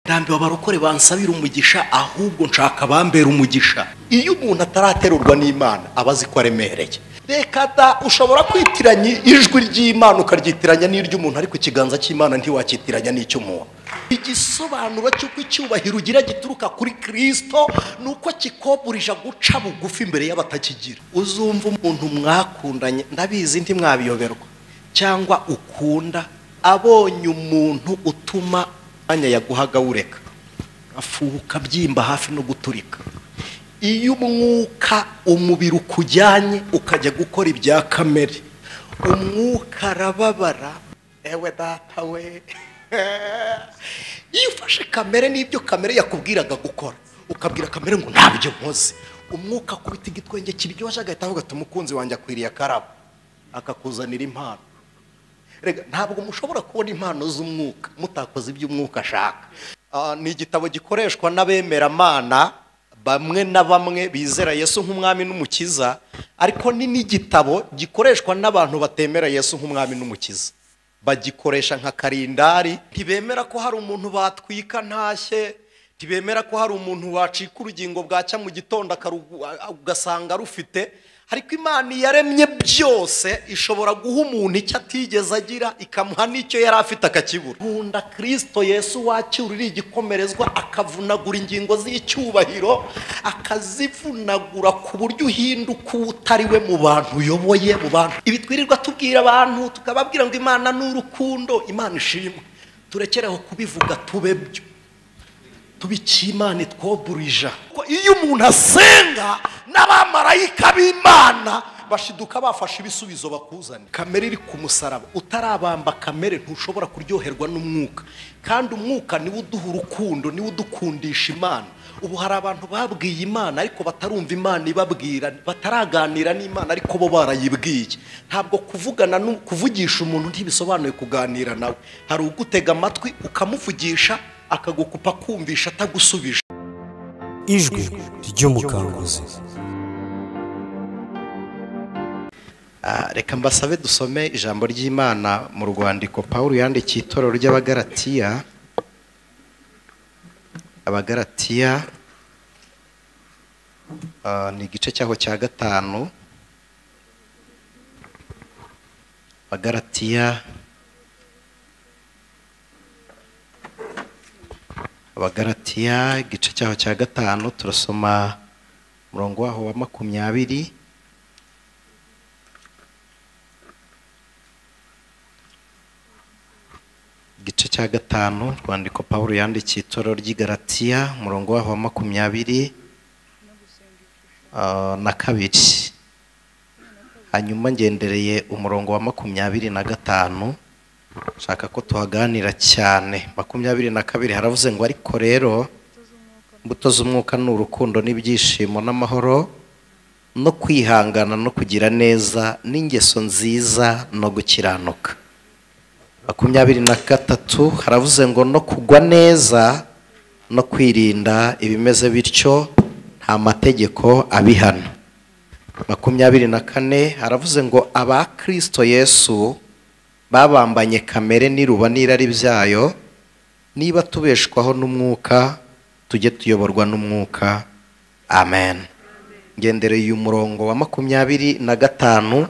Ndambiwe abarokore bansabira umugisha, ahubwo nshaka bambera umugisha. Iyo umuntu ataraterurwa n'Imana aba azi ko aremereye. Reka da, ushobora kwitiranya ijwi ry'Imana ukaryitiranya n'iry'umuntu, ariko ikiganza cy'Imana ntiwakitiranya n'icy'umuntu. Igisobanuro cy'uko icyubahiro ugira gituruka kuri Kristo nuko kikoburija guca bugufi imbere y'abatakigira. Uzumva umuntu mwakundanye, ndabizi ntimwabiyoberwa, cyangwa ukunda, abonye umuntu utuma anya yaguhaga ureka afuka byimba hafi no guturika. Iyo umwuka umubiri ukujyanye ukajya gukora ibya kamere, umwuka arababara. Ewe data we, iyo ufashe kamere n'ibyo kamere yakubwiraga gukora, ukabwira kamere ngo ntabyo nkoze, umwuka akubita igitwenge kiryoshye agahita avuga ati umukunzi wanjye akwiriye akarabo, akakuzanira impano. Rega ntabwo mushobora kubona impano z'umwuka mutakoze ibyo umwuka ashaka. Ni igitabo gikoreshwa n'abemeramana bamwe na bamwe bizera Yesu nk'umwami n'umukiza, ariko ni n'igitabo gikoreshwa n'abantu batemera Yesu nk'umwami n'umukiza. Bagikoresha nka karindari. Ntibemera ko hari umuntu batwika ntashye, ntibemera ko hari umuntu wacika urugingo bwacya mu gitondo ugasanga rufite. Ariko Imana yaremye byose ishobora guha umuntu icyo atigeze agira, ikamuha n'icyo yari afite akakibura. Nkunda Kristo Yesu wacyurira igikomerezwa, akavunagura ingingo z'icyubahiro, akazivunagura ku buryo uhinduka utari we mu bantu uyoboye, mu bantu. Ibi twirirwa tubwira abantu tukababwira ngo Imana ni urukundo, Imana ishimwe. Turekereho kubivuga, tube byo. Tubikiye Imana itwoburija. Iyo umuntu asenga n'abamarayika b'Imana bashiduka bafashe ibisubizo bakuzana. Kamere iri ku musaraba, utarabamba kamere ntushobora kuryoherwa n'umwuka. Kandi umwuka niwo uduha urukundo, niwo udukundisha Imana. Ubu hari abantu babwiye Imana ariko batarumva Imana ibabwira, bataraganira n'Imana ariko bo barayibwiye. Ntabwo kuvugana kuvugisha umuntu ntibisobanuye kuganira nawe. Hari ugutega amatwi ukamuvugisha akagukupa kumvisha atagusubije. Ijwi ry'umukanguzi. Reka mbasabe dusome ijambo ry'Imana mu rwandiko Pawulo yandikiye itorero ry'Abagalatiya. Abagalatiya ni igice cyaho cya 5. Abagalatiya igice cyaho cya 5, turasoma umurongo waho wa 20. Igice cya 5, rwandiko Pawulo yandikiye itorero ry'i Galatiya, umurongo waho wa 22. Hanyuma ngendereye umurongo wa 25, nshaka ko tuhaganira cyane. 22 haravuze ngo ariko rero imbuto z'umwuka ni urukundo n'ibyishimo n'amahoro no kwihangana no kugira neza n'ingeso nziza no gukiranuka. 23 haravuze ngo no kugwa neza no kwirinda ibimeze bityo nta mategeko abihana. 24 haravuze ngo aba Kristo Yesu babambanye kamere n'iruba n'irari byayo, niba tubeshwaho n'umwuka tujye tuyoborwa n'umwuka. Amen. Ngendereye umurongo wa 25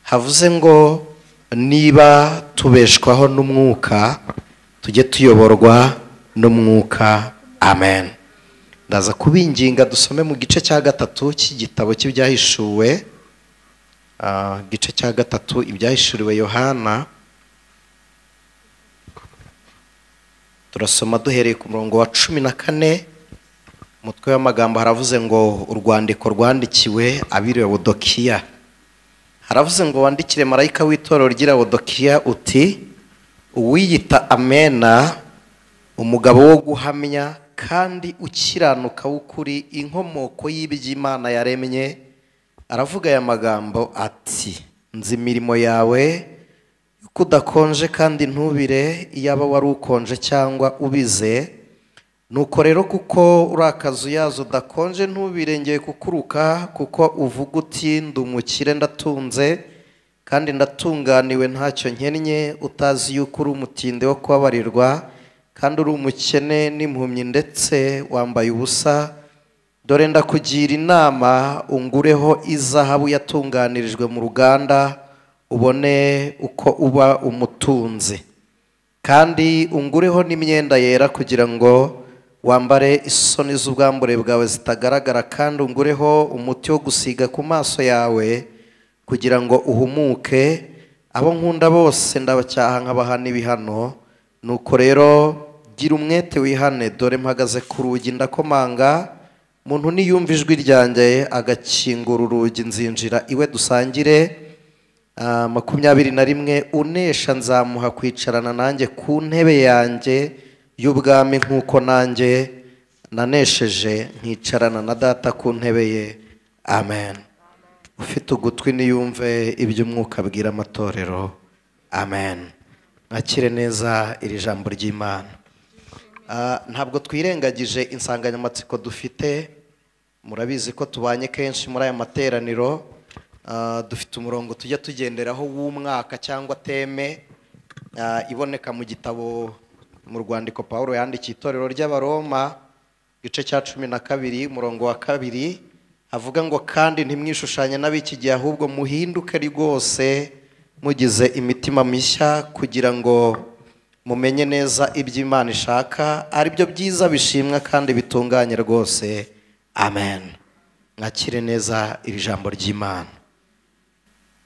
havuze ngo niba tubeshwaho n'umwuka tujye tuyoborwa n'umwuka. Amen. Ndaza kubinginga dusome mu gice cya 3 cy'igitabo cy'ibyahishuwe. Igice cya 3 ibyahishuriwe Yohana, turasoma duhereye ku murongo wa 14. Umutwe w'amagambo haravuze ngo urwandiko rwandikiwe ab'i Laodikiya. Haravuze ngo wandikire marayika w'itorero ry'i Laodikiya uti uwiyita Amena, umugabo wo guhamya kandi ukiranuka w'ukuri, inkomoko y'iby'Imana yaremye, aravuga aya magambo ati nzi imirimo yawe yuko udakonje kandi ntubire, iyaba wari ukonje cyangwa ubize. Nuko rero kuko uri akazuyazo udakonje ntubirengeye kukuruka, kuko uvuga uti ndi umukire ndatunze kandi ndatunganiwe ntacyo nkennye, utazi yuko uri umutindi wo kubabarirwa kandi uri umukene n'impumyi ndetse wambaye ubusa. Dore ndakugira inama, ungureho izahabu yatunganirijwe mu ruganda, ubone uko uba umutunzi, kandi ungureho n'imyenda yera kugira ngo wambare isoni z'ubwambure bwawe zitagaragara, kandi ungureho umuti wo gusiga ku maso yawe kugira ngo uhumuke. Abo nkunda bose ndabacyaha nkabahana ibihano. Nuko rero gira umwete wihane, dore mpagaze ku rugi ndakomanga, muntu niyumva ijwi ryanjye agakingura urugi nzinjira iwe dusangire. 21 unesha nzamuha kwicarana nanjye ku ntebe yanjye y'ubwami, nk'uko nanjye nanesheje nkicarana na Data ku ntebe ye. Amen. Ufite ugutwi niyumve ibyo Umwuka abwira amatorero. Amen. Mwakire neza iri jambo ry'Imana. Ntabwo twirengagije insanganyamatsiko dufite, murabizi ko tubanye kenshi muri aya materaniro. Dufite umurongo tujya tugenderaho w'umwaka cyangwa teme iboneka mu gitabo, mu rwandiko Paulo yandikiye itorero ry'Abaroma, igice cya 12 umurongo wa 2, avuga ngo kandi ntimwishushanye n'ab'iki gihe, ahubwo muhinduke rwose mugize imitima mishya, kugira ngo mumenye neza ibyo Imana ishaka, ari byo byiza bishimwa kandi bitunganye rwose. Amen. Mwakire neza iri jambo ry'Imana.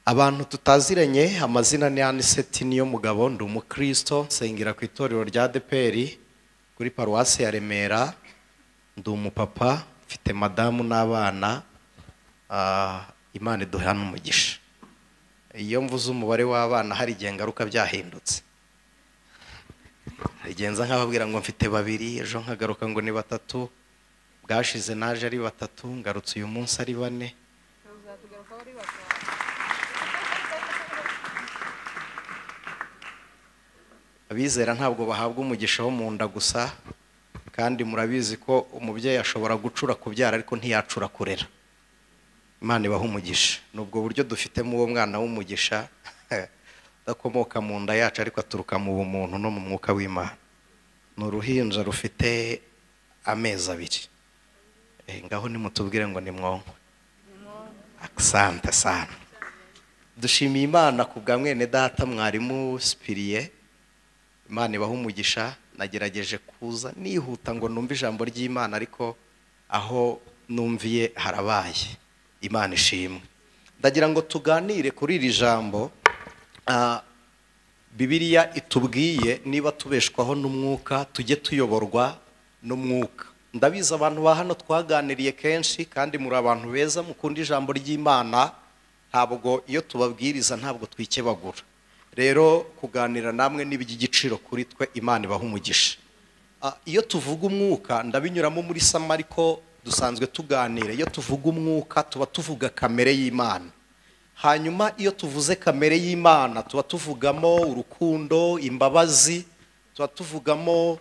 Abantu tutaziranye, amazina ni Aniseti niyo mugabo, ndi umukristo, nsengera ku itorero rya ADEPR kuri paruwasi ya Remera, ndi umupapa, mfite madamu n'abana. Imana iduhana umugisha. Iyo mvuze umubare w'abana hari igihe ngaruka byahindutse, rigenza nk'ababwira ngo mfite 2, ejo nkagaruka ngo ni 3, bwashize naje ari 3, ngarutse uyu munsi ari 4. Abizera ntabwo bahabwa umugisha wo mu nda gusa, kandi murabizi ko umubyeyi ashobora gucura kubyara ariko ntiyacura kurera. Imana ibaha umugisha. Nubwo buryo dufitemo uwo mwana w'umugisha udakomoka mu nda yacu ariko aturuka mu bumuntu no mu mwuka w'Imana. Ni uruhinja rufite amezi 2. Ngaho nimutubwire ngo ni mwonko. Asante sana. Dushimiye Imana ku bwa mwene data mwarimu Sipiriye. Imana ibaha umugisha. Nagerageje kuza nihuta ngo numve ijambo ry'Imana, ariko aho numviye harabaye. Imana ishimwe. Ndagira ngo tuganire kuri iri jambo. Bibiliya itubwiye niba tubeshwaho n'umwuka tujye tuyoborwa n'umwuka. Ndabizi abantu ba hano twaganiriye kenshi, kandi muri abantu beza mukunda ijambo ry'Imana, ntabwo iyo tubabwiriza ntabwo twikebagura. Rero kuganira namwe n'iby'igiciro kuri twe. Imana ibaha umugisha. Iyo tuvuga umwuka, ndabinyuramo muri sama ariko dusanzwe tuganira. Iyo tuvuga umwuka tuba tuvuga kamere y'Imana. Hanyuma iyo tuvuze kamere y'Imana tuba tuvugamo urukundo, imbabazi, tuba tuvugamo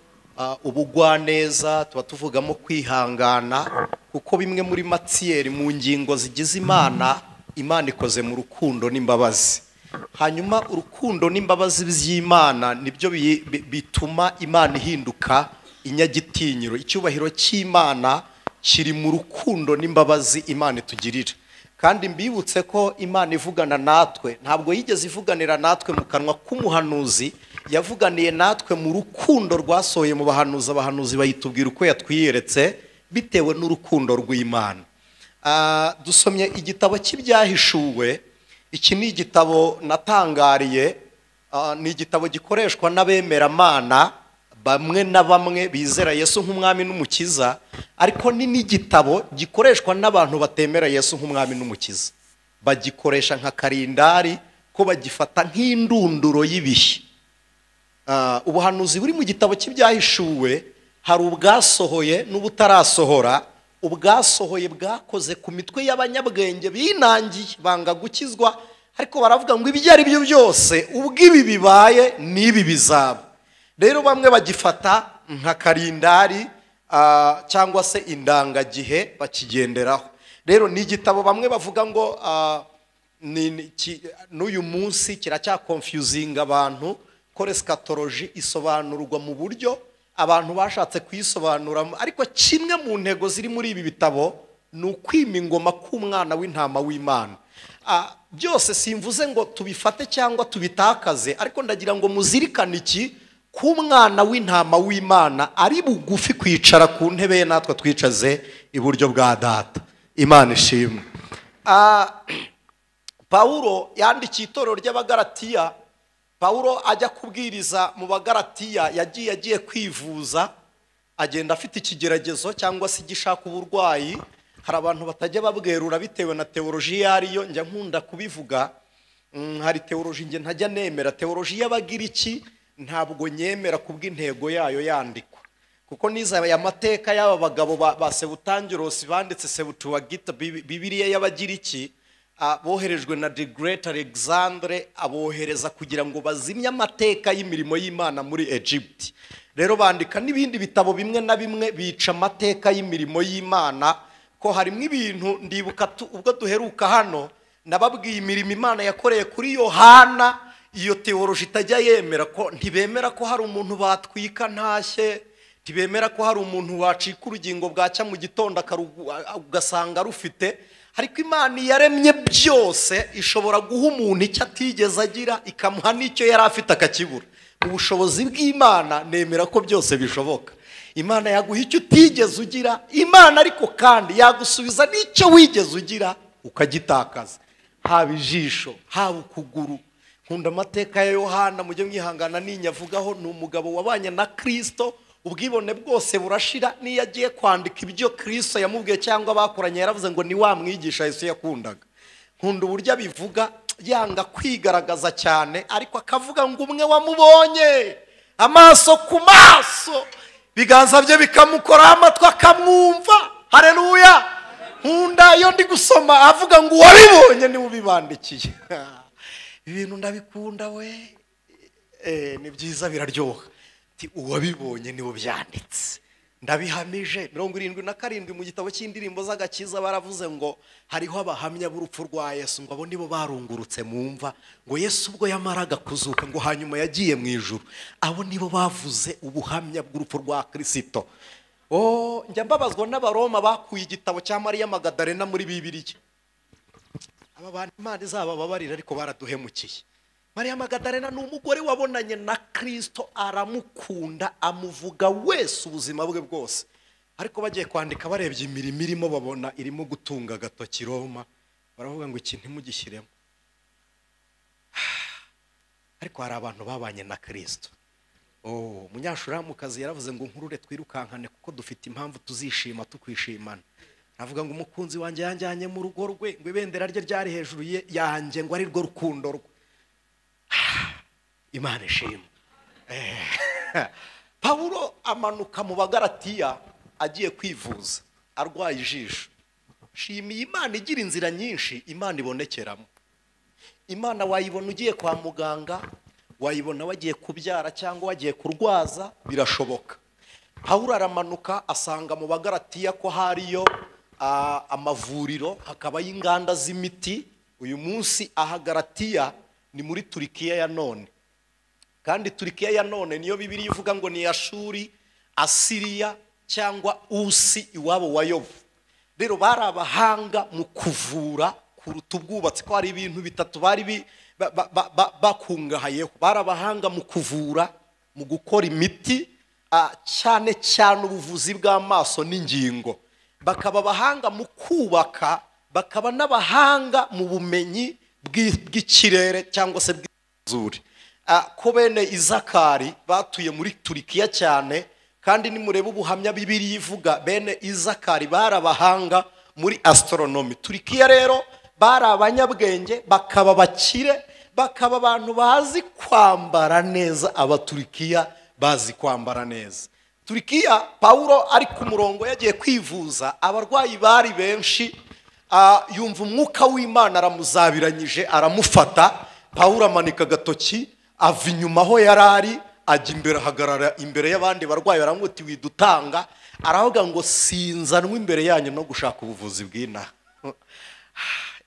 ubugwaneza, tuba tuvugamo kwihangana, kuko bimwe muri matiyeri mu ngingo zigize Imana, Imana ikoze mu rukundo n'imbabazi. Hanyuma urukundo n'imbabazi by'Imana nibyo bituma Imana ihinduka inyagitinyiro. Icyubahiro cy'Imana kiri mu rukundo n'imbabazi Imana itugirira. Kandi mbibutse ko Imana ivugana natwe, ntabwo yigeze ivuganira natwe mu kanwa k'umuhanuzi, yavuganiye natwe mu rukundo rwasohoye mu bahanuzi. Abahanuzi bayitubwira uko yatwiyeretse bitewe n'urukundo rw'Imana. Dusomye igitabo cy'Ibyahishuwe. Iki ni igitabo natangariye, ni igitabo gikoreshwa n'abemeramana bamwe na bamwe bizera Yesu nk'umwami n'umukiza, ariko ni n'igitabo gikoreshwa n'abantu batemera Yesu nk'umwami n'umukiza. Bagikoresha nka karindari, ko bagifata nk'indunduro y'ibihe. Ubuhanuzi buri mu gitabo cy'Ibyahishuwe hari ubwasohoye n'ubutarasohora. Ubwasohoye bwakoze ku mitwe y'abanyabwenge binangiye banga gukizwa, ariko baravuga ngo ibyo ari byo byose ubwo ibi bibaye n'ibi bizaba. Rero bamwe bagifata nka karindari cyangwa se indangagihe bakigenderaho. Rero ni igitabo bamwe bavuga ngo n'uyu munsi kiracyakonfuzinga abantu, ko eschatology isobanurwa mu buryo Abantu bashatse kuyisobanura, ariko kimwe mu ntego ziri muri ibi bitabo ni ukwima ingoma k'umwana w'intama w'Imana. Byose simvuze ngo tubifate cyangwa tubitakaze, ariko ndagira ngo muzirikane iki k'umwana w'intama w'Imana ari bugufi kwicara ku ntebe ye, natwe twicaze iburyo bwa data. Imana ishimwe. Pawulo yandikiye itorero ry'Abagalatiya. Pawulo ajya kubwiriza mu Bagalatiya yagiye agiye kwivuza, agenda afite ikigeragezo cyangwa se igishaka uburwayi. Hari abantu batajya babwerura bitewe na teoloji yariyo, njya nkunda kubivuga. Hari teoloji nge ntajya nemera, teoloji y'Abagiriki ntabwo nyemera kubw'intego yayo yandikwa, kuko niza aya mateka y'aba bagabo ba Sebutangirosi banditse Septuaginta, Bibiliya y'Abagiriki, boherejwe na the great Alexandre, abohereza kugira ngo bazimye amateka y'imirimo y'Imana muri Egypt. Rero bandika n'ibindi bitabo bimwe na bimwe bica amateka y'imirimo y'Imana, ko harimo ibintu ndibuka ubwo duheruka hano nababwiye imirimo Imana yakoreye kuri Yohana. Iyo teoloji itajya yemera ko, ntibemera ko hari umuntu batwika ntashye, ntibemera ko hari umuntu wacika urugingo bwacya mu gitondo ugasanga rufite. Ariko Imana yaremye byose ishobora guha umuntu icyo atigeze agira, ikamuha n'icyo yari afite akakibura. Ubushobozi bw'Imana nemera ko byose bishoboka. Imana yaguha icyo utigeze ugira, Imana ariko kandi yagusubiza n'icyo wigeze ugira ukagitakaza, haba ijisho, haba ukuguru. Nkunda amateka ya Yohana, mujye mwihangana ninyavugaho. Ni umugabo wabanye na Kristo, ubwibone bwose burashira. Niyo agiye kwandika ibyo Kristo yamubwiye cyangwa bakoranye, yaravuze ngo ni wa mwigisha Yesu yakundaga. Nkunda uburyo abivuga, yanga kwigaragaza cyane, ariko akavuga ngo umwe wamubonye amaso ku maso, biganza bye bikamukoraho, amatwi akamwumva. Haleluya. Nkunda iyo ndi gusoma avuga ngo uwabibonye niwe ubibandikiye. Ibintu ndabikunda we, ni byiza biraryoha. Uwabibonye niwe byanditse, ndabihamije. 77 mu gitabo cy'indirimbo z'agakiza baravuze ngo hariho abahamya b'urupfu rwa Yesu, ngo abo nibo barungurutse mu mva, ngo Yesu ubwo yamaraga kuzuka ngo hanyuma yagiye mu ijuru. Abo nibo bavuze ubuhamya bw'urupfu rwa Kristo. Njya mbabazwa n'Abaroma bakuye igitabo cya Mariya Magadalena muri Bibiliya. Aba bantu Imana izabababarira, ariko baraduhemukiye. Mariya Magadalena ni umugore wabonanye na Kristo, aramukunda, amuvuga wese ubuzima bwe bwose. Ariko bagiye kwandika barebye imirimo irimo, babona irimo gutunga agatoki Roma, baravuga ngo iki ntimugishyiremo. Ariko hari abantu babanye na Kristo. Umunyashuramukazi yaravuze ngo nkurure twirukankane kuko dufite impamvu tuzishima tukwishimana. Avuga ngo umukunzi wanjye yanjyanye mu rugo rwe, ngo ibendera rye ryari hejuru yanjye, ngo ari rwo rukundo rwe. Imana ishimwe. Pawulo amanuka mu Bagalatiya agiye kwivuza arwaye ijisho. Shimiye Imana igira inzira nyinshi Imana ibonekeramo. Imana wayibona ugiye kwa muganga, wayibona wagiye kubyara cyangwa wagiye kurwaza, birashoboka. Pawulo aramanuka asanga mu Bagalatiya ko hariyo amavuriro, hakaba y'inganda z'imiti. Uyu munsi aha Galatiya ni muri Turikiya ya none, kandi Turikiya ya none niyo Bibiliya ivuga ngo ni Ashuri, Asiriya cyangwa Usi iwabo wa Yobu. Rero bari abahanga mu kuvura kuruta ubwubatsi, ko hari ibintu bitatu bari bakungahayeho. Bari abahanga mu kuvura, mu gukora imiti, cyane cyane ubuvuzi bw'amaso n'ingingo. Bakaba abahanga mu kubaka, bakaba n'abahanga mu bumenyi bw'ikirere cyangwa se bw'izuri. Ko bene Izakari batuye muri Turikiya cyane, kandi nimureba ubuhamya Bibiliya ivuga, bene Izakari bari abahanga muri astronomy. Turikiya rero bari abanyabwenge, bakaba bakire, bakaba abantu bazi kwambara neza. Abaturikiya bazi kwambara neza. Turikiya, Pawulo ari ku murongo yagiye kwivuza, abarwayi bari benshi, yumva umwuka w'Imana aramuzabiranyije, aramufata. Pawulo amanika agatoki, ava inyuma aho yari ari, ajya imbere, ahagarara imbere y'abandi barwayi, baramwita widutanga, aravuga ngo sinzanwe imbere yanyu no gushaka ubuvuzi bw'inaha.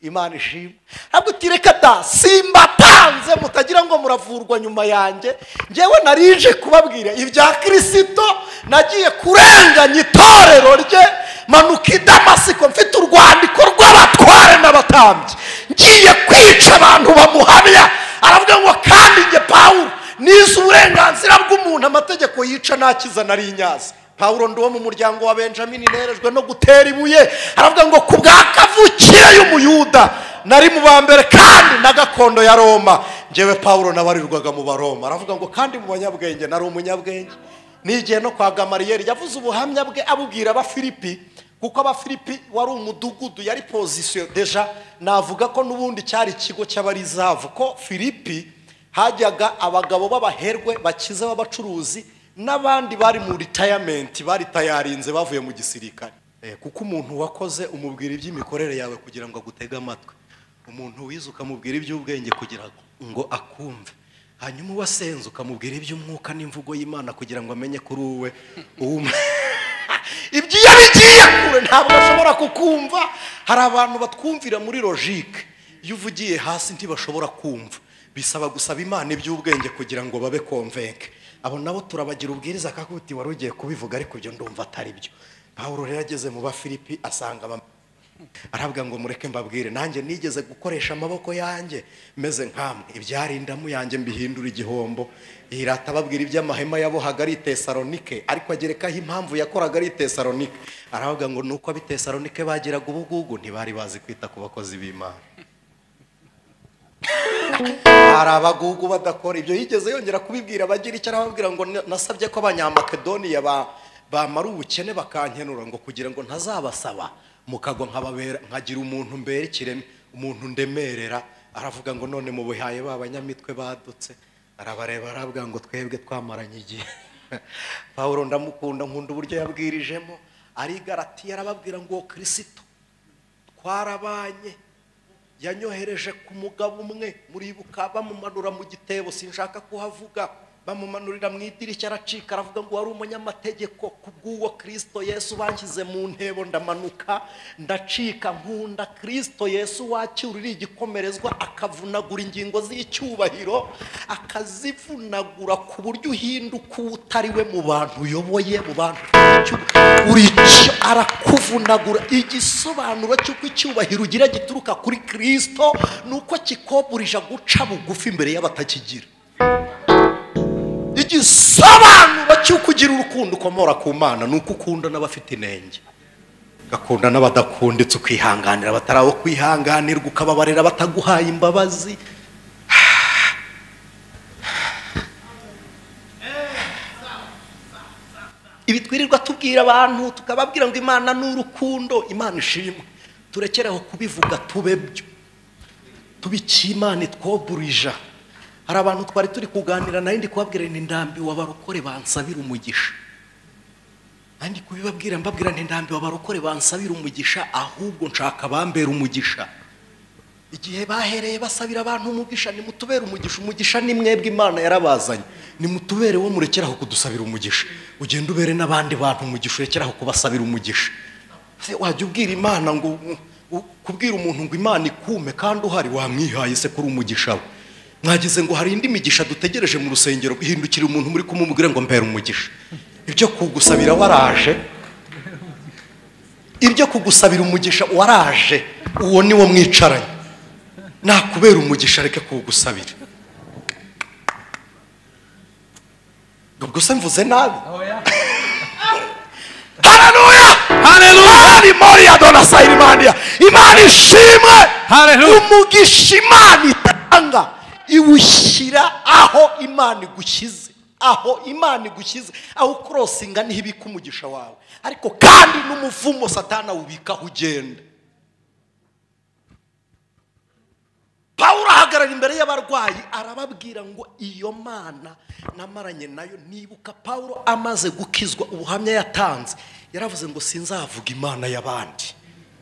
Imana ishimwe. Ntabwo utireka da simbatanze Nabasanze mutagira ngo muravurwa nyuma yanjye, njyewe narije kubabwira ibya Kristo, nagiye kurenganya itorero rye, manuka i Damasiko mfite urwandiko rw'abatware n'abatambyi, ngiye kwica abantu bamuhamya. Aravuga ngo kandi njye Pawulo nize uburenganzira bw'umuntu, amategeko yica nakiza nari inyazi. Pawulo ndi uwo mu muryango wa Benjamini, nerejwe no gutera ibuye. Aravuga ngo ku bwa kavukire y'umuyuda nari mu ba mbere, kandi na gakondo ya Roma njyewe Pawulo nabarirwaga mu Baroma. Aravuga ngo kandi mu banyabwenge nari umunyabwenge. Nigiye no kwa Gamariyeri, yavuze ubuhamya bwe abubwira Abafilipi, kuko Abafilipi wari umudugudu, yari position deja, navuga ko n'ubundi cyari ikigo cy'abarizavu, ko Filipi hajyaga abagabo b'abaherwe bakize b'abacuruzi n'abandi bari mu retirement, bari tayarinze bavuye mu gisirikare. Kuko umuntu wakoze umubwira iby'imikorere yawe kugira ngo agutege amatwi, umuntu wize ukamubwira iby'ubwenge kugira ngo akumve, hanyuma uwasenze ukamubwira iby'umwuka n'imvugo y'Imana kugira ngo amenye kuri uwe ibyo iyo bigiye kure ntabwo ashobora kukumva. Hari abantu batwumvira muri logique, iyo uvugiye hasi ntibashobora kumva, bisaba gusaba Imana iby'ubwenge kugira ngo babe convaincre. Abo nabo turabagira ubwiriza akakuti wari ugiye kubivuga ariko ibyo ndumva atari byo. Pawulo rero ageze mu Bafilipi asanga aravuga ngo mureke mbabwire, nanjye nigeze gukoresha amaboko yanjye meze nkamwe, ibyarindamu yanjye mbihindura igihombo. Irata ababwira iby'amahema yabohaga ari Tesalonike, ariko agerekaho impamvu yakoraga ari Tesalonike. Aravuga ngo nuko ab'i Tesalonike bagiraga ubugugu, ntibari bazi kwita ku bakozi b'Imana. Hari abagugu badakora ibyo. Yigeze yongera kubibwira abagira icyo arababwira ngo nasabye ko Abanyamakedoniya bamara ubukene bakankenura, ngo kugira ngo ntazabasaba mukagwa nkababera, nkagira umuntu mbere kireme, umuntu ndemerera. Aravuga ngo none mu buhaye b'abanyamitwe badutse. Arabareba aravuga ngo twebwe twamaranye igihe. Pawulo ndamukunda, nkunda uburyo yabwirijemo. Ari Galatiya arababwira ngo Kristo twarabanye, yanyohereje ku mugabo umwe, muribuka bamumanura mu gitebo, sinshaka kuhavuga, bamumanurira mu idirishya aracika. Aravuga ngo wari umunyamategeko, kubw'uwo Kristo Yesu banshyize mu ntebo ndamanuka ndacika. Nkunda Kristo Yesu wacyurira igikomerezwa, akavunagura ingingo z'icyubahiro, akazivunagura ku buryo uhinduka utari we mu bantu uyoboye, mu bantu uri icyo arakuvunagura. Igisobanuro cy'uko icyubahiro ugira gituruka kuri Kristo nuko kikoburije guca bugufi imbere y'abatakigira. Igisobanuro cy'uko ugira urukundo ukomora ku Mana nuko ukunda n'abafite inenge, ugakunda n'abadakunditse, ukihanganira abatari abo kwihanganirwa, ukababarira bataguhaye imbabazi. Ibi twirirwa tubwira abantu, tukababwira ngo Imana ni urukundo, Imana ishimwe. Turekereho kubivuga, tube byo, tubikiye Imana itwoburija. Hari abantu twari turi kuganira nayo ndi kubabwira nti ndambiwe abarokore bansabira umugisha. Ndi kubibabwira mbabwira nti ndambiwe abarokore bansabira umugisha, ahubwo nshaka bambera umugisha. Igihe bahereye basabira abantu umugisha, nimutubere umugisha. Umugisha ni mwebwe, Imana yarabazanye, nimutubere wo murekeraho kudusabira umugisha. Ugenda ubere n'abandi bantu umugisha, urekeraho kubasabira umugisha. Wajya ubwira Imana ngo kubwira umuntu ngo Imana ikume kandi uhari wamwihaye se kuri umugisha we. Mwagize ngo hari indi migisha dutegereje mu rusengero, ihindukira umuntu muri kumumubwira ngo mbera umugisha. Ibyo kugusabira waraje, ibyo kugusabira umugisha waraje, uwo ni wo mwicaranye. Nakubera umugisha reke kugusabira. Ubwo se mvuze nabi? Haleluya! Haleluya! Moria dona Sairimania. Imana ishimwe. Haleluya! Umugisha Imana itanga iwushyira aho Imana igushyize, aho Imana igushyize, aho crossinga niho ibika umugisha wawe. Ariko kandi n'umuvumo Satana ubika aho ugenda. Pawulo ahagarara imbere y'abarwayi arababwira ngo iyo Mana namaranye nayo. Nibuka Pawulo amaze gukizwa ubuhamya yatanze, yaravuze ngo sinzavuga Imana y'abandi.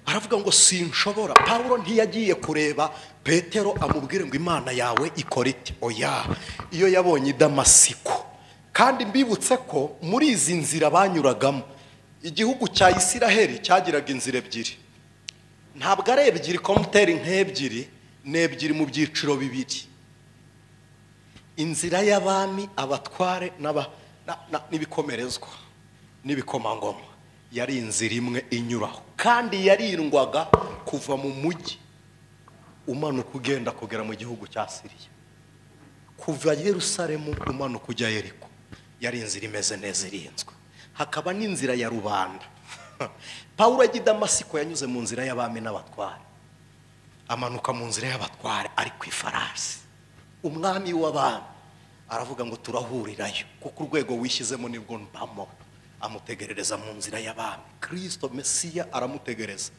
Aravuga ngo sinshobora. Pawulo ntiyagiye kureba Petero amubwire ngo Imana yawe ikora ite. Oya, iyo yabonye i Damasiko. Kandi mbibutse ko muri izi nzira banyuragamo, igihugu cya Isiraheli cyagiraga inzira ebyiri. Ntabwo ari ebyiri komuteri nk'ebyiri, ni ebyiri mu byiciro bibiri. Inzira y'abami, abatware n'ibikomerezwa n'ibikomangoma yari inzira imwe inyuraho, kandi yarindwaga kuva mu mujyi umanuka ugenda kugera mu gihugu cya Siriya. Kuva Yerusalemu umanuka ujya Yeriko yari inzira imeze neza irinzwe. Hakaba n'inzira ya rubanda. Pawulo ajya i Damasiko yanyuze mu nzira y'abami n'abatware, amanuka mu nzira y'abatware ari ku ifarasi. Umwami w'abami aravuga ngo turahurirayo, kuko urwego wishyizemo nibwo mbamo. Amutegerereza mu nzira y'abami. Kristo Mesiya aramutegereza.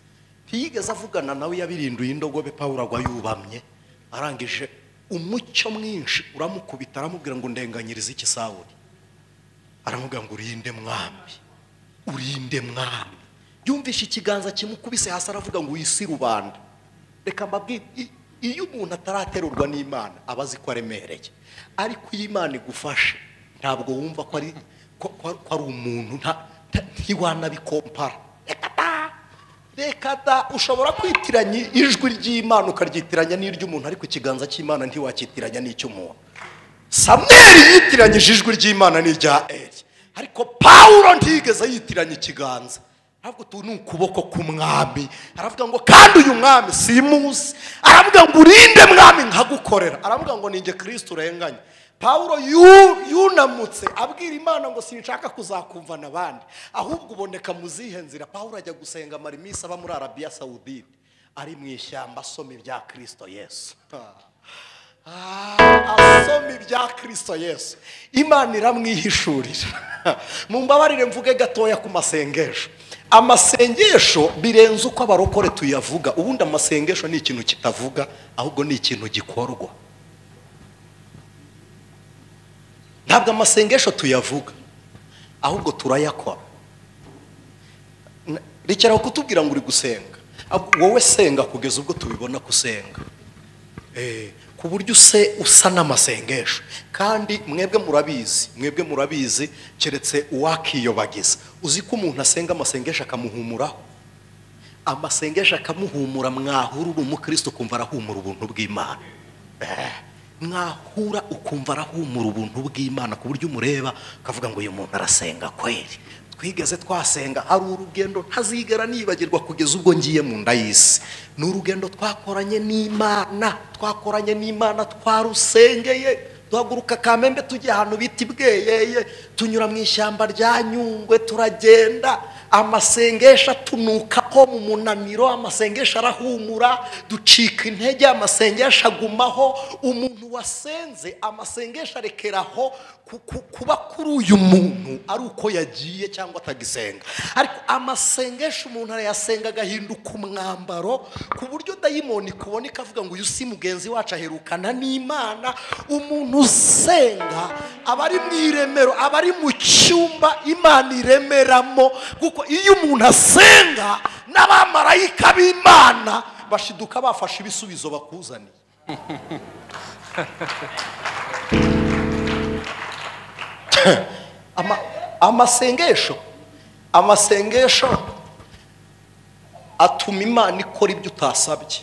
Ntiyigeze avugana nawe, yabirinduye indogobe. Pawulo agwa yubamye, arangije umucyo mwinshi uramukubita, aramubwira ngo ndenganyirize iki Sawuli? Aramubwira ngo urinde mwami, urinde mwami. Yumvishe ikiganza kimukubise hasi, aravuga ngo uyisi rubanda. Reka mbabwire, iyo umuntu ataraterurwa n'Imana aba azi ko aremereye, ariko iyo Imana igufashe ntabwo wumva ko ari umuntu, ntiwanabikompara. Reka da, ushobora kwitiranya ijwi ry'Imana ukaryitiranya n'iry'umuntu, ariko ikiganza cy'Imana ntiwakitiranya n'icy'umuntu. Samweli yitiranyije ijwi ry'Imana n'irya Eli, ariko Pawulo ntiyigeze yitiranya ikiganza. Aravuga utu ni ukuboko k'umwami. Aravuga ngo kandi uyu mwami simuzi. Aravuga ngo urinde mwami nkagukorera. Aravuga ngo ninjye Kristo urenganye. Pawulo yunamutse abwira Imana ngo sinshaka kuzakumva n'abandi, ahubwo uboneka mu zihe nzira. Pawulo ajya gusenga amara iminsi aba muri Arabiya Sawudite, ari mu ishyamba asoma ibya Kristo Yesu. Asoma ibya Kristo Yesu, Imana iramwihishurira. Mumbabarire mvuge gatoya ku masengesho. Amasengesho birenze uko abarokore tuyavuga. Ubundi amasengesho ni ikintu kitavuga, ahubwo ni ikintu gikorwa. Ntabwo amasengesho tuyavuga, ahubwo turayakora. Rekera kutubwira ngo uri gusenga, wowe senga kugeza ubwo tubibona kusenga, ku buryo usa n'amasengesho. Kandi mwebwe murabizi, mwebwe murabizi, keretse uwakiyobagiza. Uzi ko umuntu asenga amasengesho akamuhumuraho, amasengesho akamuhumura. Mwahura uri umukristo ukumva arahumura ubuntu bw'Imana, mwahura ukumva arahumura ubuntu bw'Imana, ku buryo umureba ukavuga ngo uyu muntu arasenga kweri. Twigeze twasenga, hari urugendo ntazigera nibagirwa kugeza ubwo ngiye mu nda y'isi. Ni urugendo twakoranye n'Imana, twakoranye n'Imana, twarusengeye. Duhaguruka Kamembe tujya ahantu bita Ibweyeye, tunyura mu ishyamba rya Nyungwe, turagenda. Amasengesho atunukaho mu munaniro, amasengesho arahumura, ducika intege, amasengesho agumaho. Umuntu wasenze amasengesho arekeraho kuba kuri uyu muntu ari uko yagiye cyangwa atagisenga. Ariko amasengesho umuntu arayasenga agahinduka umwambaro, ku buryo dayimoni kuboneka avuga ngo uyu si mugenzi wacu, aherukana n'Imana. Umuntu usenga aba ari mu iremero, aba ari mu cyumba Imana iremeramo, kuko iyo umuntu asenga n'abamarayika b'Imana bashiduka bafashe ibisubizo bakuzaniye. Amasengesho atuma Imana ikora ibyo utasabye.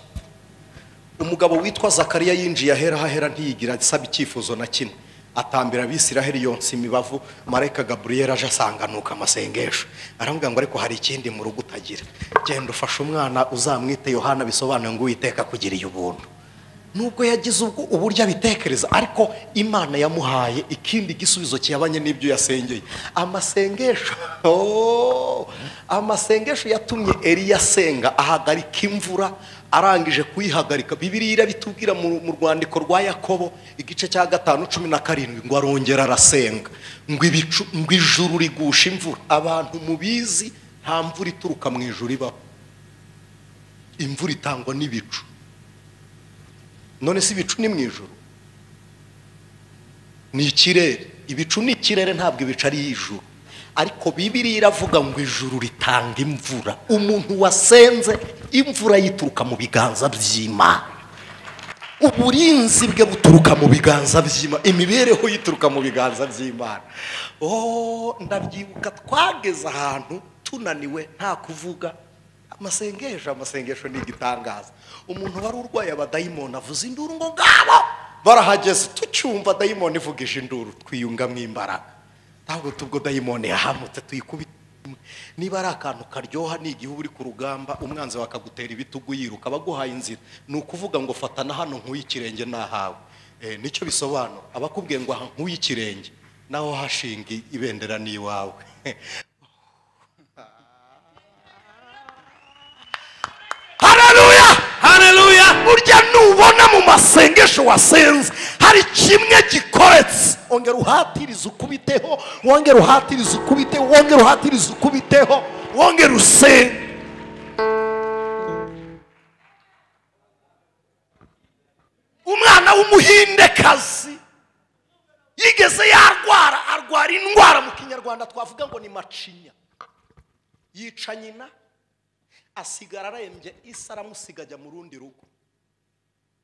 Umugabo witwa Zakariya yinjiye ahera hahera, ntiyigira asaba icyifuzo na kimwe, atambira Abisiraheli yonsa imibavu. Marayika Gaburiyeli aje asanganuka amasengesho, aramubwira ngo ariko hari ikindi mu rugo utagira, genda ufashe umwana uzamwite Yohana, bisobanuye ngo Uwiteka akugiriye ubuntu. Nubwo yagize ubwo uburyo abitekereza, ariko Imana yamuhaye ikindi gisubizo kiyabanye n'ibyo yasengeye. Amasengesho, amasengesho yatumye Eliya asenga ahagarika imvura. Arangije kuyihagarika, Bibiliya irabitubwira mu rwandiko rwa Yakobo igice cya 5:17 ngo arongera arasenga ngo ibicu, ngo ijuru rigusha imvura. Abantu mubizi, nta mvura ituruka mu ijuru ibaho, imvura itangwa n'ibicu. None si ibicu ni mu ijuru, ni ikirere. Ibicu ni ikirere, ntabwo ibicu ari ijuru. Ariko Bibiliya iravuga ngo ijuru ritanga imvura. Umuntu wasenze imvura yituruka mu biganza by'Imana, uburinzi bwe buturuka mu biganza by'Imana, imibereho yituruka mu biganza by'Imana. Oh, ndabyibuka twageze ahantu tunaniwe nta kuvuga. Amasengesho, amasengesho ni igitangaza. Umuntu wari urwaye abadayimoni avuza induru ngo ngabo, Barahageze tucyumva dayimoni ivugije induru, twiyungamo imbaraga. Ntabwo tubwo dayimoni yahamutse tuyikubita. Niba ari akantu karyoha ni igihe uri ku rugamba umwanzi wakagutera ibitugu yiruka baguhaye inzira, ni ukuvuga ngo fatana hano nkuye ikirenge nahawe. Nicyo bisobanura. Abakubwiye ngo aha nkuye ikirenge, naho hashinga ibendera ni iwawe. Haleluya, haleluya. Burya nubona mu masengesho wasenze hari kimwe gikoretse, ongera uhatirize ukubiteho, wongera uhatirize ukubiteho, wongera uhatirize ukubiteho, wongera usenge. Umwana w'umuhindekazi yigeze yarwara, arwara indwara mu Kinyarwanda twavuga ngo ni macinya. Yica nyina, asigara arembye, isi aramusiga ajya mu rundi rugo.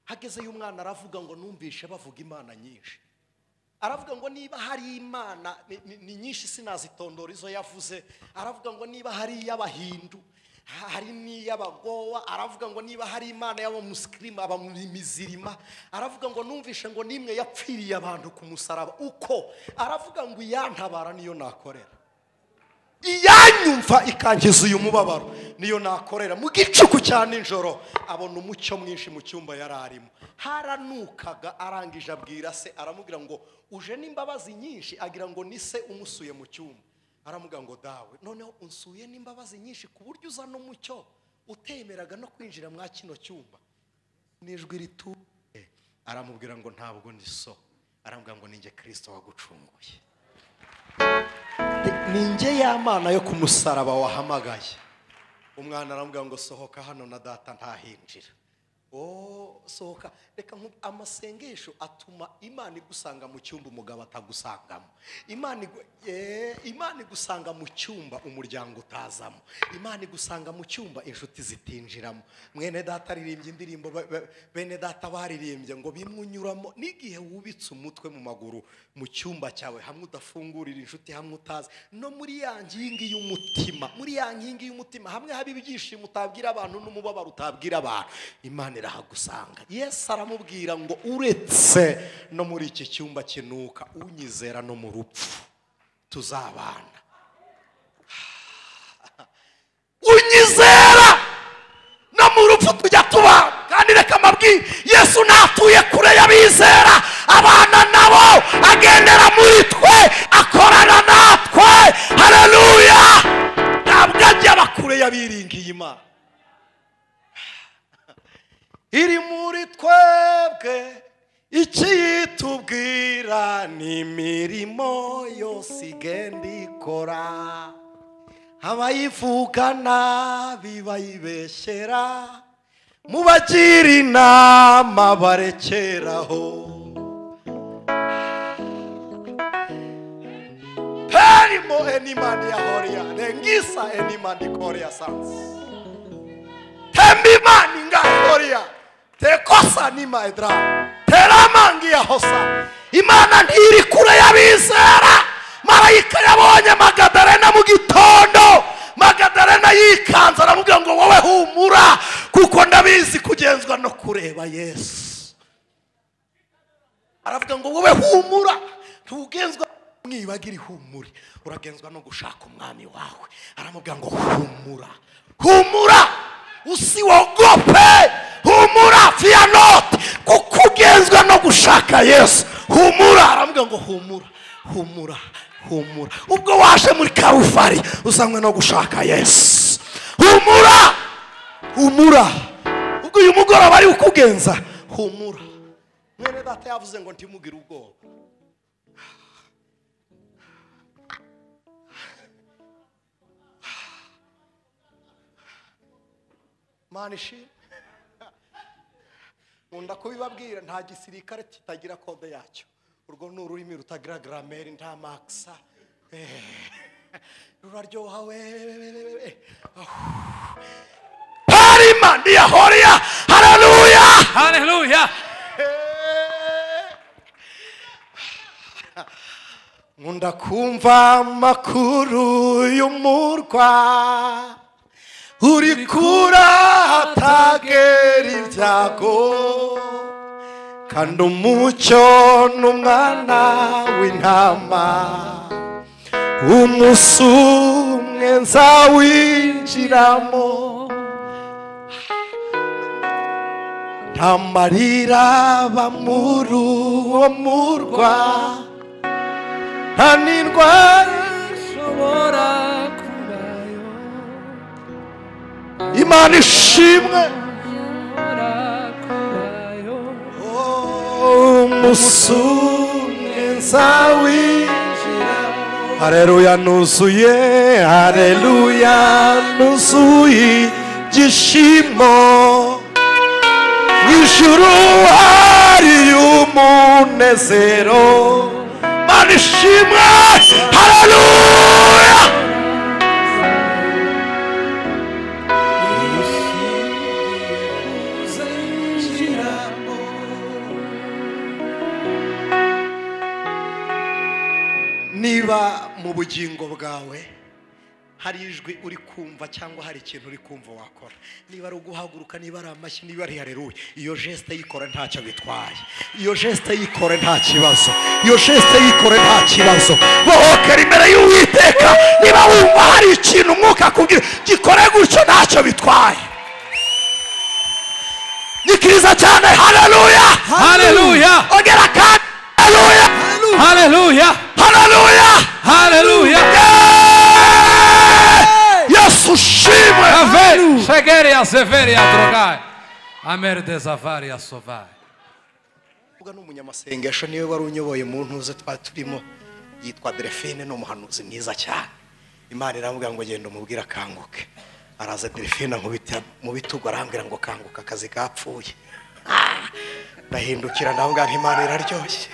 Hagezeyo umwana aravuga ngo numvishe bavuga imana nyinshi. Aravuga ngo niba hari imana ni nyinshi sinazitondora izo yavuze. Aravuga ngo niba hari iy'abahindu, hari n'iy'abagowa. Aravuga ngo niba hari imana y'abamusikirima, abamizirima. Aravuga ngo numvishe ngo nimwe yapfiriye abantu ku musaraba uko. Aravuga ngo iyantabara niyo nakorera, iyanyumva ikangiza uyu mubabaro niyo nakorera. Mu gicuku cya nijoro abona umucyo mwinshi mu cyumba yari arimo, haranukaga. Arangije abwira se, aramubwira ngo uje n'imbabazi nyinshi, agira ngo ni se umusuye mu cyumba. Aramubwira ngo dawe, noneho unsuye n'imbabazi nyinshi ku buryo uzana umucyo utemeraga no kwinjira mwa kino cyumba. N'ijwi rituje aramubwira ngo ntabwo ndi so. Aramubwira ngo ninjye Kristo wagucunguye, ninjye ya mana yo ku musaraba wahamagaye. Umwana aramubwira ngo sohoka hano na data ntahinjira. Oh, sohoka. Reka amasengesho atuma Imana igusanga mu cyumba umugabo atagusangamo. Imana igusanga mu cyumba umuryango utazamo. Imana igusanga mu cyumba inshuti zitinjiramo. Mwene data aririmbye indirimbo, bene data baririmbye ngo bimwe unyuramo n'igihe wubitse umutwe mu maguru mu cyumba cyawe, hamwe udafungurira inshuti, hamwe utazi no muri ya nkingi y'umutima, muri ya nkingi y'umutima hamwe haba ibyishimo utabwira abantu n'umubabaro utabwira abantu, Imana irahagusanga. Yesu aramubwira ngo uretse no muri iki cyumba kinuka, unyizera no mu rupfu tuzabana. Unyizera no mu rupfu tujya tubana. Kandi reka mbabwire, Yesu natuye kure y'abizera, abana nabo, agendera muri twe, akorana natwe. Haleluya. Ntabwo ajya aba kure y'abiringiye Imana. Iri muri twebwe ikiyitubwira ni imirimo yose igenda ikora, abayivuga nabi bayibeshyera, mubagira inama barekeraho. Perimo enimani ya horia nengisa enimani koria sans tembimani ngahoria tekosa nima edra teramangi ya hosa. Imana ntiri kure y'abizera. Marayika yabonye Magadarena mu gitondo, Magadarena yikanze aramubwira ngo wowe humura, kuko ndabizi kugenzwa no kureba Yesu. Aravuga ngo wowe humura, ntugenzwa mwibagira ihumure, uragenzwa no gushaka umwami wawe. Aramubwira ngo humura, humura, usiwogope, humura, fear not, kuko ugenzwa no gushaka Yesu. Humura. Aramubwira ngo humura, humura, humura. Ubwo waje muri Karufari uzanywe no gushaka Yesu. Humura, humura. Ubwo uyu mugoroba ari ukugenza, humura. Mwene data yavuze ngo ntimugire ubwoba. Mana ishimwe. Nkunda kubibabwira, nta gisirikare kitagira kode yacyo. Urwo ni ururimi rutagira grammaire, nta maksa. Ruraryoha we. Parima ndiyahoria. Haleluya, haleluya. Nkunda kumva amakuru y'umurwa uri kura hatagera ibyago, Kandi umucyo n'umwana w'intama, umunsi umwe nzawinjiramo. Nta marira aba muri uwo murwa, nta n'indwara ishobora kubayo. Imana ishimwe. Umunsi umwe nzawinjiramo. Haleluya nuzuye, haleluya nuzuye ibyishimo. Ijuru hari umunezero. Imana ishimwe, haleluya. Niba mu bugingo bwawe hari ijwi uri kumva cyangwa hari ikintu uri kumva wakora, niba ari uguhaguruka, niba ari amashyi, niba ari haleluya, iyo geste yikora ntacyo bitwaye, iyo geste yikore nta kibazo, iyo geste yikore nta kibazo. Bohokera imbere y'Uwiteka. Niba wumva hari ikintu umwuka akubwira, gikore gutyo ntacyo bitwaye. Nikiriza cyane, haleluya, haleluya. Ongera kandi haleluya, haleluya, haleluya, haleluya. Yesu shimwe. Cheguei severia drogai amer desavaria sovai. Uga n'umunyamasengesho niwe wari unyoboye mu ntuze twa turimo, yitwa Delphine, ni umuhanuzi mwiza cyane. Imana iramubwira ngo genda umubwire akanguke. Araza Delphine ankubita mu bitugu arambwira ngo kanguka, akazi kapfuye. Ndahindukira ndavuga nti Imana iraryoshye.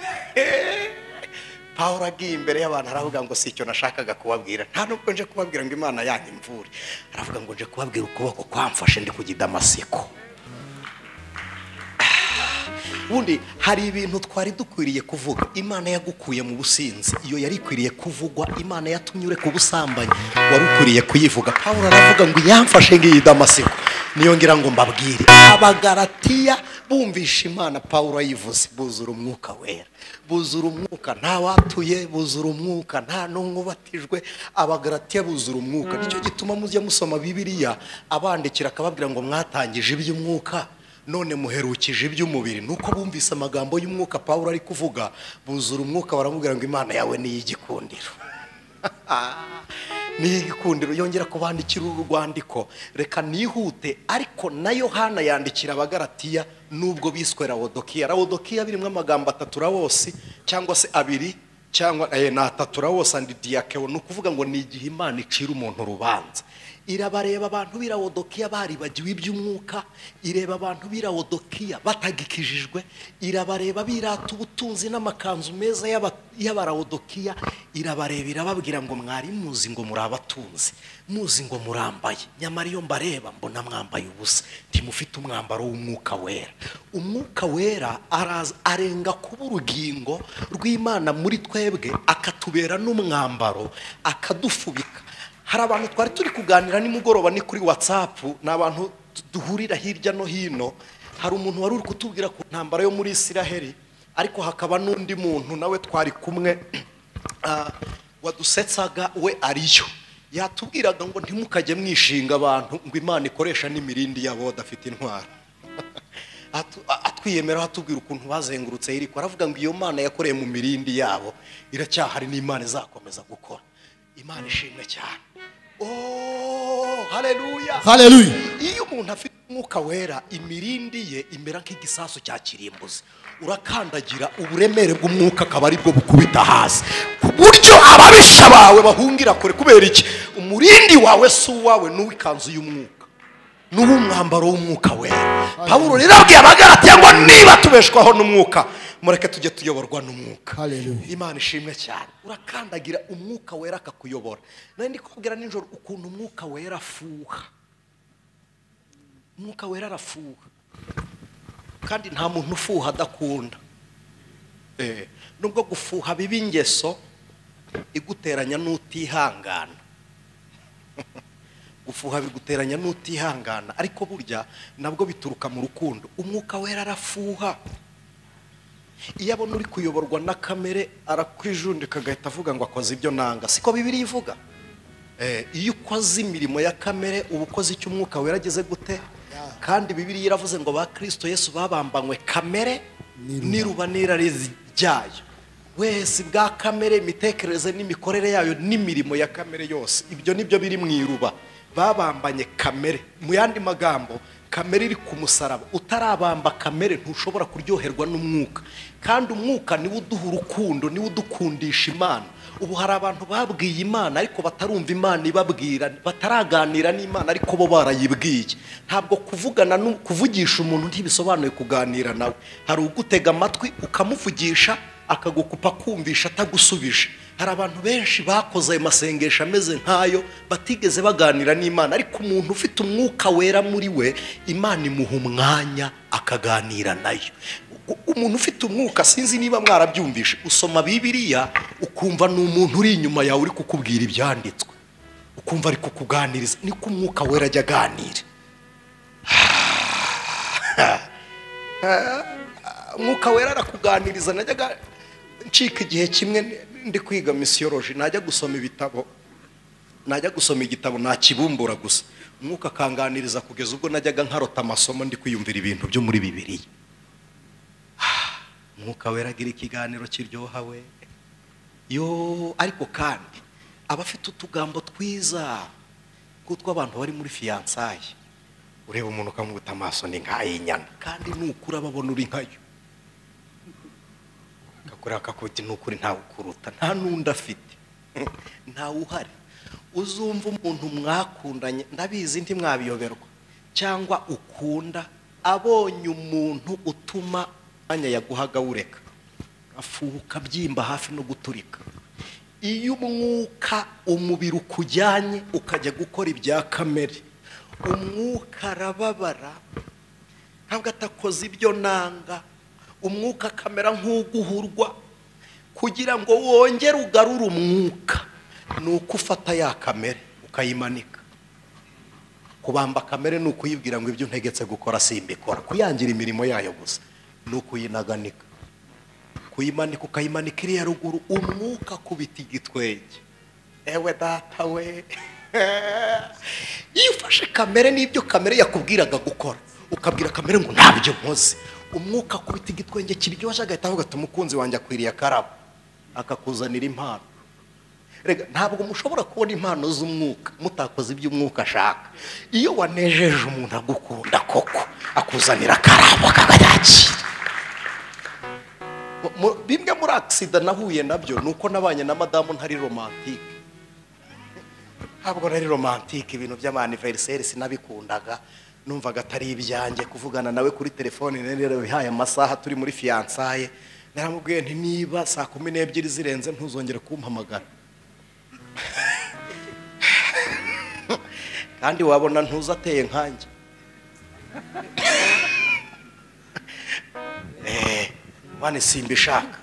Pawulo agiye imbere y'abantu aravuga ngo si icyo nashakaga kubabwira, nta nubwo nje kubabwira ngo Imana yanyu imvure, aravuga ngo nje kubabwira ukuboko kwamfashe ndi kujya i Damasiko. Ubundi hari ibintu twari dukwiriye kuvuga. Imana yagukuye mu businzi, iyo yari ikwiriye kuvugwa. Imana yatumye ureka ubusambanyi, wari ukwiriye kuyivuga. Pawulo aravuga ngo yamfashe ngiye i Damasiko, niyo ngira ngo mbabwire. Abagalatiya bumvisha Imana Pawulo ayivuze, buzura umwuka wera, buzura umwuka, nta watuye, buzura umwuka, nta n'umwe ubatijwe. Abagalatiya buzura umwuka. Nicyo gituma mujya musoma Bibiliya, abandikira akababwira ngo mwatangije iby'umwuka none muherukije iby'umubiri. Nuko bumvise amagambo y'umwuka Pawulo ari kuvuga, buzura umwuka, baramubwira ngo Imana yawe ni iy'igikundiro. Ni igikundiro. Yongera kubandikira uru rwandiko, reka nihute. Ariko na Yohana yandikira Abagalatiya nubwo biswe Lawodokiya. Lawodokiya birimo amagambo atatu, rawosi cyangwa se abiri cyangwa na atatu, rawosi andi diakeo. Ni ukuvuga ngo ni igihe Imana icira umuntu urubanza. Irabareba abantu b'i Lawodokiya baribagiwe iby'umwuka, ireba abantu b'i Lawodokiya batagikijijwe, irabareba birata ubutunzi n'amakanzu meza y'abarawodokiya, irabareba irababwira ngo mwari muzi ngo muri abatunzi, muzi ngo murambaye, nyamara iyo mbareba mbona mwambaye ubusa, ntimufite umwambaro w'umwuka wera. Umwuka wera araza arenga kuba urugingo rw'Imana muri twebwe, akatubera n'umwambaro, akadufubika. Hari abantu twari turi kuganira nimugoroba, ni kuri WhatsApp, ni abantu duhurira hirya no hino. Hari umuntu wari uri kutubwira ku ntambara yo muri Isiraheli, ariko hakaba n'undi muntu nawe twari kumwe wadusetsaga, we ariyo yatubwiraga ngo ntimukajye mwishinga abantu ngo Imana ikoresha n'imirindi yabo badafite intwaro. Atwiyemera atubwira ukuntu bazengurutse Yeriko, aravuga ngo iyo Mana yakoreye mu mirindi yabo iracyahari n'Imana izakomeza gukora. Imana ishimwe cyane. Oh, haleluya, haleluya. Iyo umuntu afite umwuka wera, imirindi ye imera nk'igisasu cya kirimbuzi. Urakandagira uburemere bw'umwuka akaba aribwo bukubita hasi, ku buryo ababisha bawe bahungira kure. Kubera iki? Umurindi wawe si uwawe, n'uw'ikanzu y'umwuka, n'uw'umwambaro w'umwuka wera. Pawulo rero abwiye Abagalatiya ngo niba tubeshwaho n'umwuka, mureke tujye tuyoborwa n'umwuka. Imana ishimwe cyane. Urakandagira umwuka wera akakuyobora. Nari ndi kubabwira nijoro ukuntu umwuka wera afuha. Umwuka wera arafuha, kandi nta muntu ufuha adakunda. Nubwo gufuha biba ingeso iguteranya n'utihangana. Gufuha biguteranya n'utihangana, ariko burya nabwo bituruka mu rukundo. Umwuka wera arafuha. Iyo abona uri kuyoborwa na kamere arakwijundika agahita avuga ngo akoze ibyo nanga. Siko Bibiliya ivuga? Iyo ukoze imirimo ya kamere uba ukoze icyo umwuka wera ageze gute? Kandi Bibiliya iravuze ngo ba Kristo Yesu babambanywe kamere n'iruba n'irari ryayo. Wese bwa kamere, imitekerereze n'imikorere yayo n'imirimo ya kamere yose, ibyo nibyo biri mu iruba. Babambanye kamere. Mu yandi magambo, kamere iri ku musaraba. Utarabamba kamere ntushobora kuryoherwa n'umwuka. Kandi umwuka niwo uduha urukundo, niwo udukundisha Imana. Ubu hari abantu babwiye Imana ariko batarumva Imana ibabwira, bataraganira n'Imana ariko bo barayibwiye. Ntabwo kuvugana no kuvugisha umuntu ntibisobanuye kuganira nawe. Hari ugutega amatwi ukamuvugisha akagukupa kumvisha atagusubije. Hari abantu benshi bakoze ayo masengesho ameze nkayo batigeze baganira n'Imana, ariko umuntu ufite umwuka wera muri we Imana imuha umwanya akaganira nayo. Umuntu ufite umwuka, sinzi niba mwarabyumvishe, usoma Bibiliya ukumva ni umuntu uri inyuma yawe uri kukubwira ibyanditswe, ukumva ari kukuganiriza. Niko umwuka wera ajya aganira. Umwuka wera arakuganiriza. Najyaga ncika igihe kimwe ndi kwiga misiyoloji, najya gusoma ibitabo, najya gusoma igitabo nakibumbura gusa, umwuka akanganiriza kugeza ubwo najyaga nkarota amasomo ndi kwiyumvira ibintu byo muri Bibiliya. Umwuka wera agira ikiganiro kiryoha we yo. Ariko kandi aba afite utugambo twiza nk'utwo abantu bari muri fiyansaye. Ureba umuntu ukamubuta amaso ni nk'ay'inyana, kandi nukuri ababona uri nkayo. Kakura akakuti nukuri ntawe ukuruta, nta n'undi afite, ntawe uhari. Uzumva umuntu mwakundanye, ndabizi ntimwabiyoberwa, cyangwa ukunda, abonye umuntu utuma umwanya yaguhaga ureka, afuka byimba hafi no guturika. Iyo umwuka umubiri ukujyanye ukajya gukora ibya kamere, umwuka arababara, ntabwo atakoze ibyo nanga. Umwuka kamera nk'uguhurwa. Kugira ngo wongere ugarure umwuka nuko ufata ya kamere ukayimanika. Kubamba kamere ni ukuyibwira ngo ibyo ntegetse gukora simbikora, kuyangira imirimo yayo gusa ni ukuyinaganika, kuyimanika, ukayimanika iriya ruguru. Umwuka kubita igitwenge. Ewe data we, iyo ufashe kamere n'ibyo kamere yakubwiraga gukora, ukabwira kamere ngo ntabyo nkoze, umwuka akubita igitwenge kiryoshye agahita avuga ati umukunzi wanjye akwiriye akarabo, akakuzanira impano. Rega ntabwo mushobora kubona impano z'umwuka mutakoze ibyo umwuka ashaka. Iyo wanejeje umuntu agukunda koko, akuzanira akarabo akakayakira. Bimwe muri accident nahuye nabyo nuko nabanye na madamu ntari romantique. Ntabwo nari romantique, ibintu by'amaniversaire sinabikundaga, numvaga atari ibyanjye. Kuvugana nawe kuri telefone nari bihaye amasaha turi muri fiançailles, naramubwiye nti niba saa 12 zirenze ntuzongere kumpamagara. Kandi wabona ntuzateye nkanjye. Wane simbishaka.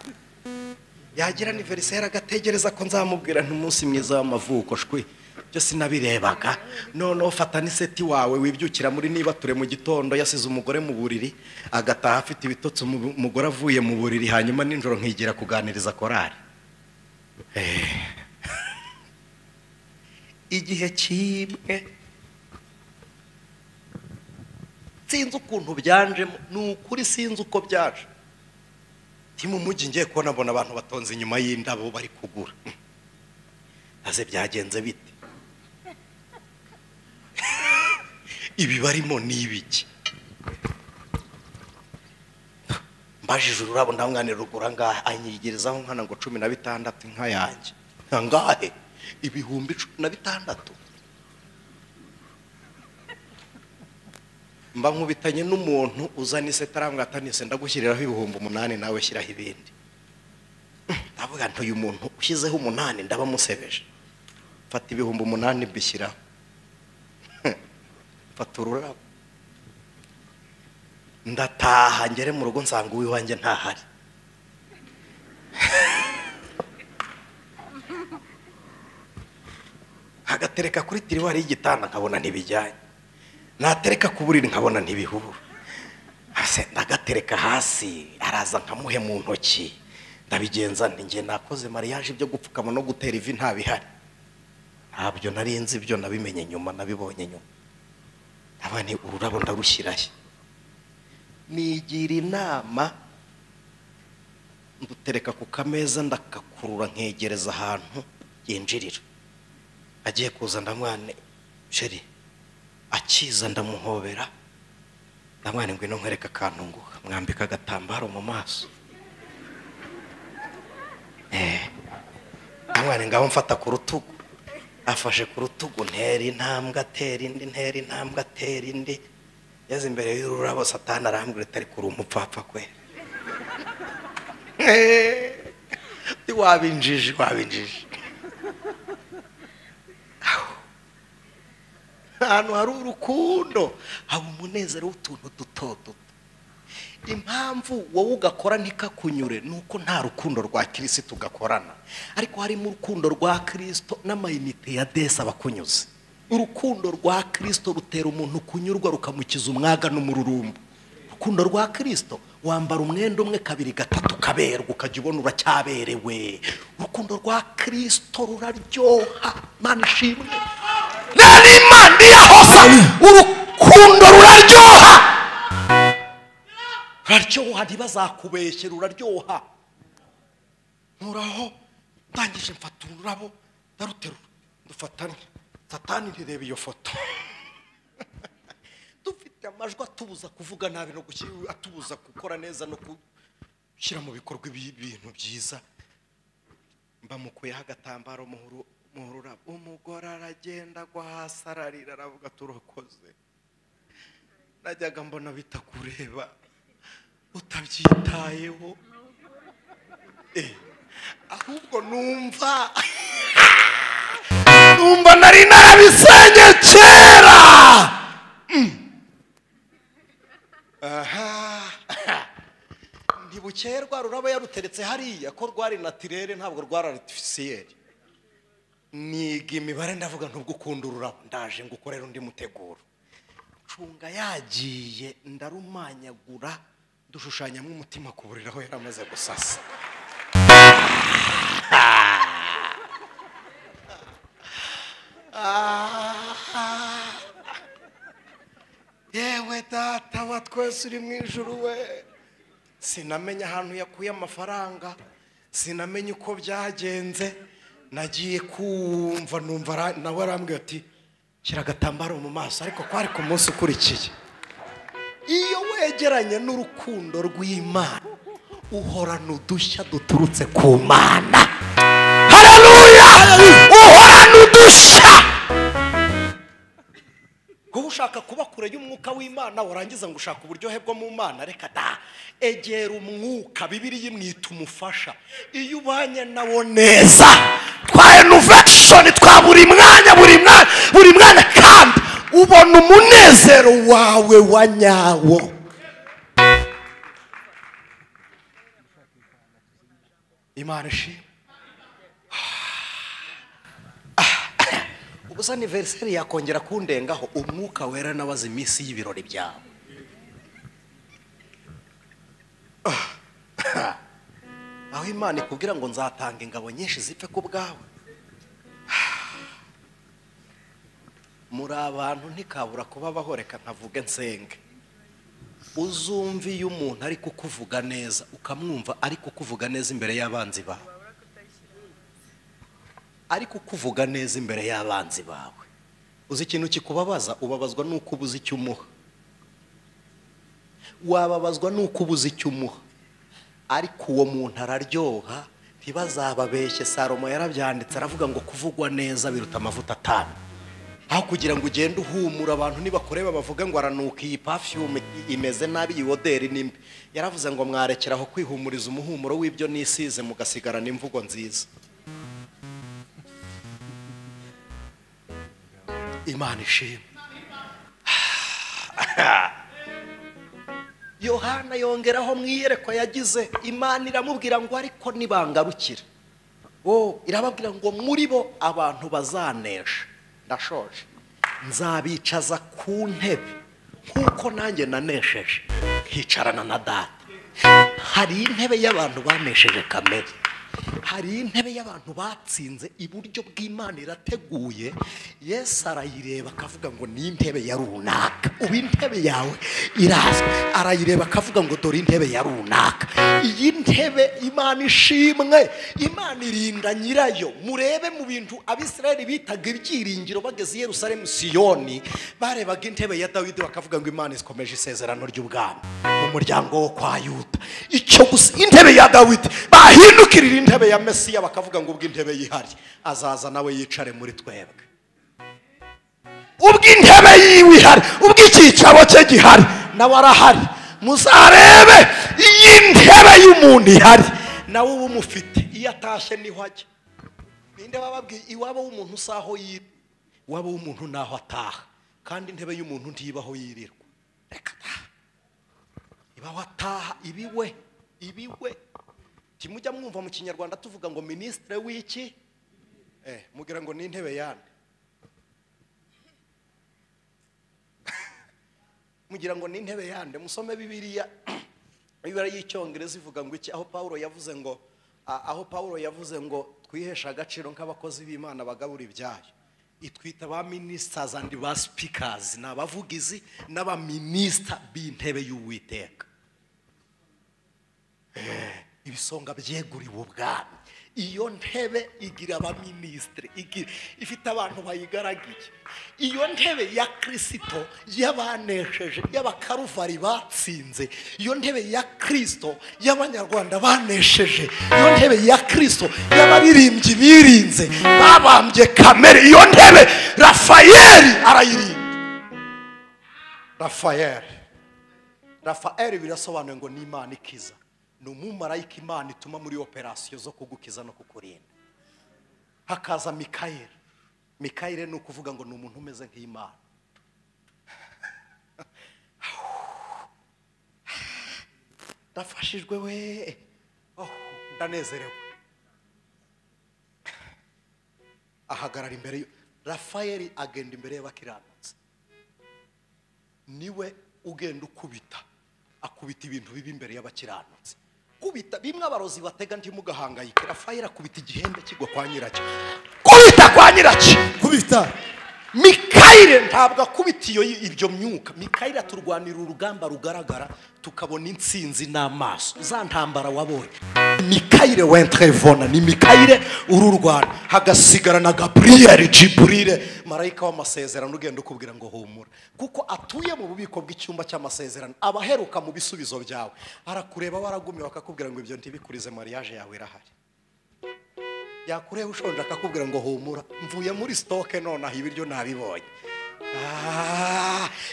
Yagira anniversaire agategereza ko nzamubwira nti umunsi mwiza w'amavuko shwi. Byo sinabirebaga. Noneho fata n'iseti wawe wibyukira muri niba ture mu gitondo, yasize umugore mu buriri agataha afite ibitotsi, umugore avuye mu buriri, hanyuma ninjoro nkigira kuganiriza korari. Igihe kimwe sinzi ukuntu byanjemo, ni ukuri sinzi uko byaje. Mu mujyi ngiye kubona mbona abantu batonze inyuma y'indabo bari kugura. Aze byagenze bite? Ibi barimo ni ibiki? Mbajije ururabo ndamwanira rugura ngahe, anyigerezaho nkana ngo 16 inka yanjye. Ngahe? Ibihumbi 16. Mba nkubitanye n'umuntu uzana ise taramwatanise, ndagushyiriraho ibihumbi 8 nawe shyiraho ibindi. Ndavuga nti uyu muntu ushyizeho 8 ndaba musebeje. Fata ibihumbi 8 mbishyiraho. Fata ururabo. Ndataha ngere mu rugo nsanga uwiwanjye ntahari. Agatereka kuri tiriwari y'igitanda nkabona ntibijyanye. Natereka ku buriri nkabona ntibihura. Ndagatereka hasi, araza nkamuhe mu ntoki. Ndabigenza nti nge nakoze mariage, ibyo gupfukama no gutera ivi nta bihari. Ntabyo nari nzi, ibyo nabimenye nyuma, nabibonye nyuma. Abane ururabo ndarushyirahe. Nigira inama ndutereka ku kameza, ndakakurura nkegereza ahantu yinjirira. Agiye kuza ndamwane chéri, akiza ndamuhobera, ndamwane ngwino nkwereka akantu nguha, mwambika agatambaro mu maso. Ndamwane ngaho mfata ku rutugu, afashe ku rutugu, ntera intambwe atera indi, ntera intambwe atera indi. Yaze imbere y'ururabo, Satani arambwira ati ariko uri umupfapfa kwe. Wabinjije, wabinjije. Ahantu hari urukundo haba umunezero w'utuntu duto duto. Impamvu wowe ugakora ntikakunyure nuko nta rukundo rwa Kristo ugakorana, ariko harimo urukundo rwa Kristo n'amayinite ya desi abakunyuze. Urukundo rwa Kristo rutera umuntu kunyurwa, rukamukiza umwaga n'umururumba. Urukundo rwa Kristo wambara umwenda umwe kabiri gatatu kaberwa, ukajya ubona uracyaberewe. Urukundo rwa Kristo ruraryoha. Mana ishimwe, nari Imana yahoza. Urukundo ruraryoha, ruraryoha, ntibazakubeshye, ruraryoha. Nkuraho ndangije mfata ururabo ndaruterura ndufatanye. Satani ntireba iyo foto. Dufite amajwi atubuza kuvuga nabi no atubuza gukora neza no gushyira mu bikorwa ibintu byiza. Mbamukuyeho agatambaro muhurura, umugore aragenda agwa hasi ararira, aravuga turakoze. Najyaga mbona bitakureba utabyitayeho, ahubwo numva nari narabisenye kera. Aha, ntibukeye rwa rurabo yaruteretse hariya ko rwari naturere, ntabwo rwari artificiel. Niga imibare ndavuga ntubwo ukunda ururabo, ndaje ngukorera undi muteguro. Cunga yagiye ndarumanyagura, dushushanyamo umutima ku buriri aho yaramaze gusasa. Yewe data wa twese uri mu ijuru we, sinamenya ahantu yakuye amafaranga, sinamenya uko byagenze. Nagiye kumva numva nawe arambwira ati shyira agatambaro mu maso, ariko kwari ku munsi ukurikiye. Iyo wegeranye n'urukundo rw'Imana uhorana udushya duturutse ku Mana. Haleluya! Uhorana udushya. Kuba ushaka kuba kure y'umwuka w'Imana warangiza ngo ushaka uburyohe bwo mu Mana, reka da. Egera umwuka, Bibiliya imwita umufasha. Iyo ubanye nawo neza, twa innovation twa buri mwanya buri mwanya buri mwanya, kandi ubona umunezero wawe wa nyawo. Imana ishimwe. Ubusa anniversaire yakongera kundengaho, umwuka wera nabaze iminsi y'ibirori byawe. Aho Imana ikubwira ngo nzatanga ingabo nyinshi zipfe ku bwawe. Muri abantu ntikabura kuba bahoreka nkavuge nsenge. Uzumva iyo umuntu ari kukuvuga neza, ukamwumva ari kukuvuga neza imbere y'abanzi bawe. Ari kukuvuga neza imbere y'abanzi bawe. Uzi ikintu kikubabaza? Ubabazwa nuko ubuze icyo umuha. Wababazwa nuko ubuze icyo umuha. Ariko uwo muntu araryoha, ntibazababeshye. Salomo yarabyanditse aravuga ngo kuvugwa neza biruta amavuta atanu. Aho kugira ngo ugende uhumura abantu nibakureba bavuga ngo aranuka iyi perfume imeze nabi, iyi odeur ni mbi. Yaravuze ngo mwarekeraho kwihumuriza umuhumuro w'ibyo nisize mugasigarana imvugo nziza. Imana ishimwe. Yohana yongeraho mu iyerekwa yagize, Imana iramubwira ngo ariko nibangarukira. Oh, irababwira ngo muri bo abantu bazanesha. Ndashoje. Nzabicaza ku ntebe Nkuko nanjye nanesheje nkicarana na Data. Hari intebe y'abantu banesheje kamere, hari intebe y'abantu batsinze iburyo bw'Imana irateguye. Yesu arayireba akavuga ngo ni intebe ya runaka. Ubu intebe yawe irazwi. Arayireba akavuga ngo dore intebe ya runaka. Iyi ntebe Imana ishimwe, Imana irinda nyirayo. Murebe mu bintu Abisirayeli bitaga ibyiringiro bageze i Yerusalemu Siyoni, barebaga intebe ya Dawidi bakavuga ngo Imana ikomeje isezerano ry'ubwami mu muryango wo kwa Yuda. Icyo gusa intebe ya Dawidi, bahindukirira intebe ya Mesiya bakavuga ngo ubwo intebe yihari azaza nawe yicare muri twebwe. Ubwo intebe yiwe ihari, ubwo icyicaro cye gihari, nawe arahari. Muzarebe iyi ntebe y'umuntu ihari, nawe uba umufite. Iyo atashye niho ajya. Ninde bababwiye iwabo w'umuntu usaho yirirwa? Iwabo w'umuntu naho ataha. Kandi intebe y'umuntu ntibaho yirirwa. Reka ibaho ataha, ibiwe ibiwe. Timujya mwumva mu Kinyarwanda tuvuga ngo ministre w'iki? Mugira ngo ni intebe yande? Mugira ngo ni intebe yande? Musome Bibiliya. Bibiliya y'Icyongereza ivuga ngo iki? Aho Paulo yavuze ngo, aho Paulo yavuze ngo twihesha agaciro nk'abakozi b'Imana bagabura ibyayo. Itwita ba ministers and ba speakers, n'abavugizi n'abaminister b'intebe y'Uwiteka. Ibisonga byeguriwe ubwami. Iyo ntebe igira abaministre, igira ifite abantu bayigaragiye. Iyo ntebe ya Kristo y'abanesheje, y'abakaruvari batsinze, iyo ntebe ya Kristo y'abanyarwanda banesheje, iyo ntebe ya Kristo y'abaririmbyi birinze babambye kamere, iyo ntebe Rafaeli arayirinda. Rafaeli birasobanuye ngo ni Imana ikiza. Ni umumarayika Imana ituma muri operasiyo zo kugukiza no kukurinda. Hakaza Mikayeli. Mikayeli ni ukuvuga ngo ni umuntu umeze nk'Imana. Ndafashijwe we, ndanezerewe. Ahagarara imbere. Rafaeli agenda imbere y'abakiranutsi. Niwe ugenda ukubita, akubita ibintu bibi imbere y'abakiranutsi. Kubita bimwe abarozi batega ntimugahangayike. Rafaeli akubita igihembe kigwa kwa nyiracyo. Kubita kwa nyiracyo. Kubita. Mikayeli ntabwo akubita iyo ibyo myuka. Mikayeli aturwanira urugamba rugaragara tukabona intsinzi n'amaso. Za ntambara wabonye. Mikayeli wentrevona ni Mikayeli ururwana. Hagasigara na Gabriel Jibril, marayika w'amasezerano ugenda ukubwira ngo humura. Kuko atuye mu bubiko bw'icyumba cy'amasezerano, abaheruka mu bisubizo byawe. Arakureba waragumye bakakubwira ngo ibyo ntibikurize, mariage yawe irahari. Yakureba ushonje akakubwira ngo humura, mvuye muri stock nonaha ibiryo nabibonye.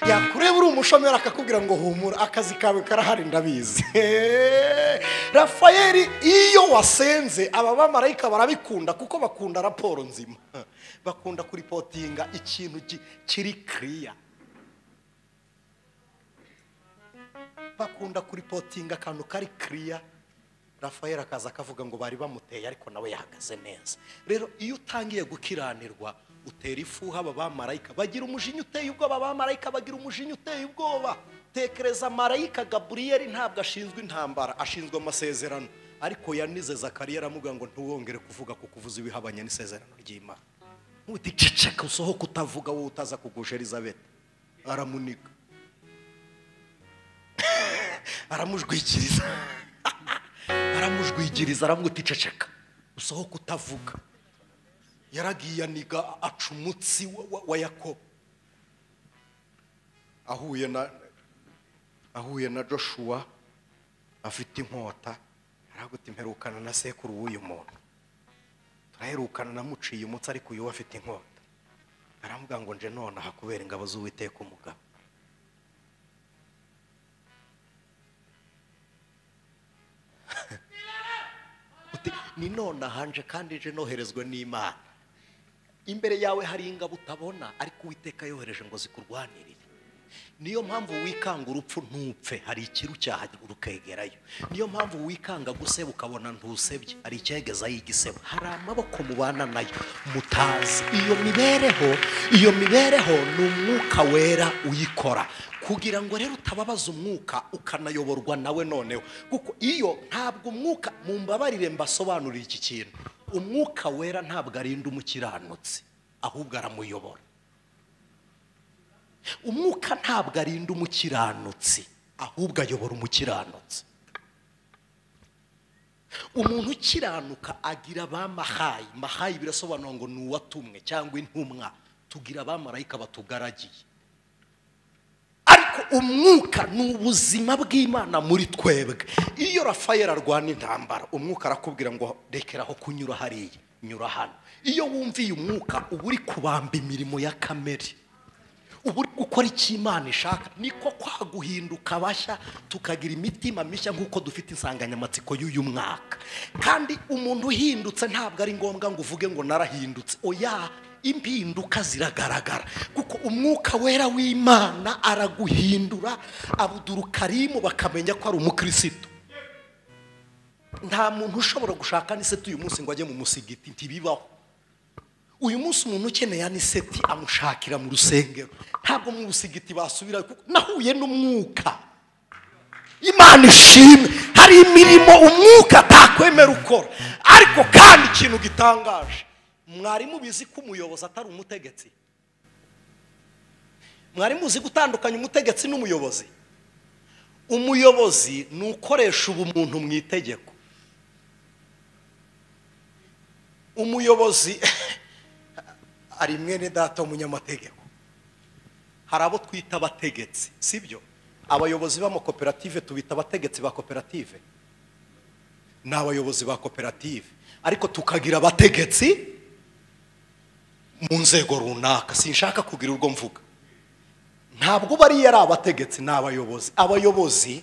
Yakureba uri umushomeri akakubwira ngo humura, akazi kawe karahari ndabizi. Rafaeli iyo wasenze aba bamarayika barabikunda kuko bakunda raporo nzima. Bakunda kuripotinga ikintu kiri clear. Bakunda kuripotinga akantu kari clear. Rafaeli akaza akavuga ngo bari bamuteye ariko nawe yahagaze neza. Rero iyo utangiye gukiranirwa utera ifuha aba bamarayika bagira umujinya uteye ubwoba. Abamarayika bagira umujinya uteye ubwoba. Tekereza marayika Gabriel ntabwo ashinzwe intambara, ashinzwe amasezerano. Ariko yanize Zakariya aramubwira ngo ntuwongere kuvuga kuko uvuze ibihabanye n'isezerano ry'Imana. Muti ceceka usohoke utavuga wowe utaza kugusha Elizabeth. Aramuniga. Aramujwikiriza. Aramujwigiriza aramwita iceceka usohoke utavuga. Yaragiye aniga aca umutsi wa Yakobo. Ahuye na Joshua afite inkota, araguta imperukana na sekuru w'uyu muntu. Turaherukana namuciye umutsi ariko uyu afite inkota. Aramubwira ngo nje nonaha kubera ingabo z'Uwiteka umugabo. Ni nonaha nje kandi nje noherezwe n'Imana. Imbere yawe hari ingabo utabona ariko Uwiteka yohereje ngo zikurwanirire. Niyo mpamvu wikanga urupfu ntupfe, hari ikiru cyahagurukegerayo. Niyo mpamvu wikanga guseba ukabona ntusebye, hari icyegezayo igisebo. Hari amaboko mubana nayo mutazi. Iyo mibereho ni umwuka wera uyikora. Kugira ngo rero utababaza umwuka ukanayoborwa nawe noneho, kuko iyo ntabwo umwuka, mumbabarire mbasobanurire iki kintu, umwuka wera ntabwo arinda umukiranutsi ahubwo aramuyobora. Umwuka ntabwo arinda umukiranutsi ahubwo ayobora umukiranutsi. Umuntu ukiranuka agira ba mahayi. Mahayi birasobanura ngo ni uwatumwe cyangwa intumwa. Tugira abamarayika batugaragiye. Ariko umwuka ni ubuzima bw'Imana muri twebwe. Iyo Rafael arwana intambara, umwuka arakubwira ngo rekeraho kunyura hariya, nyura hano. Iyo wumviye umwuka uba uri kubamba imirimo ya kamere, uba uri gukora icyo Imana ishaka. Niko kwa guhinduka bashya tukagira imitima mishya nk'uko dufite insanganyamatsiko y'uyu mwaka. Kandi umuntu uhindutse ntabwo ari ngombwa ngo uvuge ngo narahindutse, oya, impinduka ziragaragara kuko umwuka wera w'Imana araguhindura. Abudurukarimu bakamenya ko ari umukristo. Nta muntu ushobora gushaka aniseti uyu munsi ngo ajye mu musigiti, ntibibaho. Uyu munsi umuntu ukeneye aniseti amushakira mu rusengero, ntabwo mu musigiti basubira. Nahuye n'umwuka, Imana ishimwe. Hari imirimo umwuka atakwemera ukora. Ariko kandi ikintu gitangaje, mwari mubizi ko umuyobozi atari umutegetsi? Mwari muzi gutandukanya umutegetsi n'umuyobozi? Umuyobozi ni ukoresha ubumuntu mu itegeko. Umuyobozi ari mwene data w'umunyamategeko. Hari abo twita abategetsi, sibyo? Abayobozi b'amakoperative tubita abategetsi ba koperative, ni abayobozi ba koperative. Ariko tukagira abategetsi mu nzego runaka, sinshaka kugira urwo mvuga. Ntabwo bari ari abategetsi, ni abayobozi. Abayobozi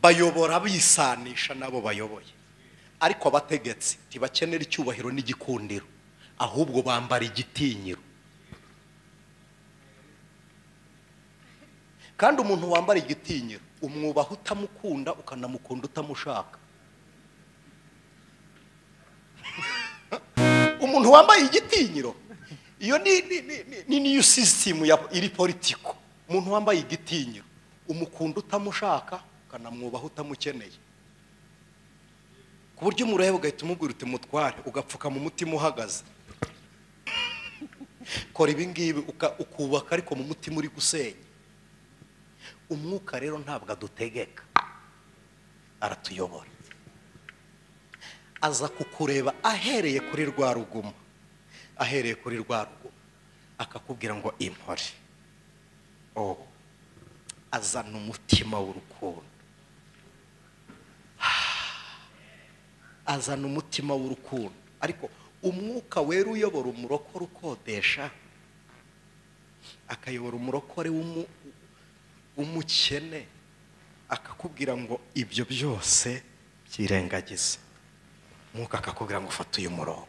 bayobora bisanisha nabo bayoboye. Ariko abategetsi ntibakenera icyubahiro n'igikundiro, ahubwo bambara igitinyiro. Kandi umuntu wambara igitinyiro umwubaha utamukunda, ukanamukunda utamushaka. Umuntu wambaye igitinyiro, iyo ni new system ya iri politiko. Umuntu wambaye igitinyiro umukunda utamushaka, ukanamwubaha utamukeneye. Ku buryo umureba ugahita umubwira uti mutware, ugapfuka mu mutima uhagaze. Kora ibi ngibi ukubaka, ariko mu mutima uri gusenya. Umwuka rero ntabwo adutegeka, aratuyobora. Aza kukureba ahereye kuri rwa rugumo, ahereye kuri rwa rugumo akakubwira ngo impore. Oh, azana umutima w'urukundo, azana umutima w'urukundo. Ariko umwuka wera uyobora umurokore ukodesha, akayobora umurokore w'umukene, akakubwira ngo ibyo byose byirengagize. Umwuka akakubwira ngo fata uyu murongo.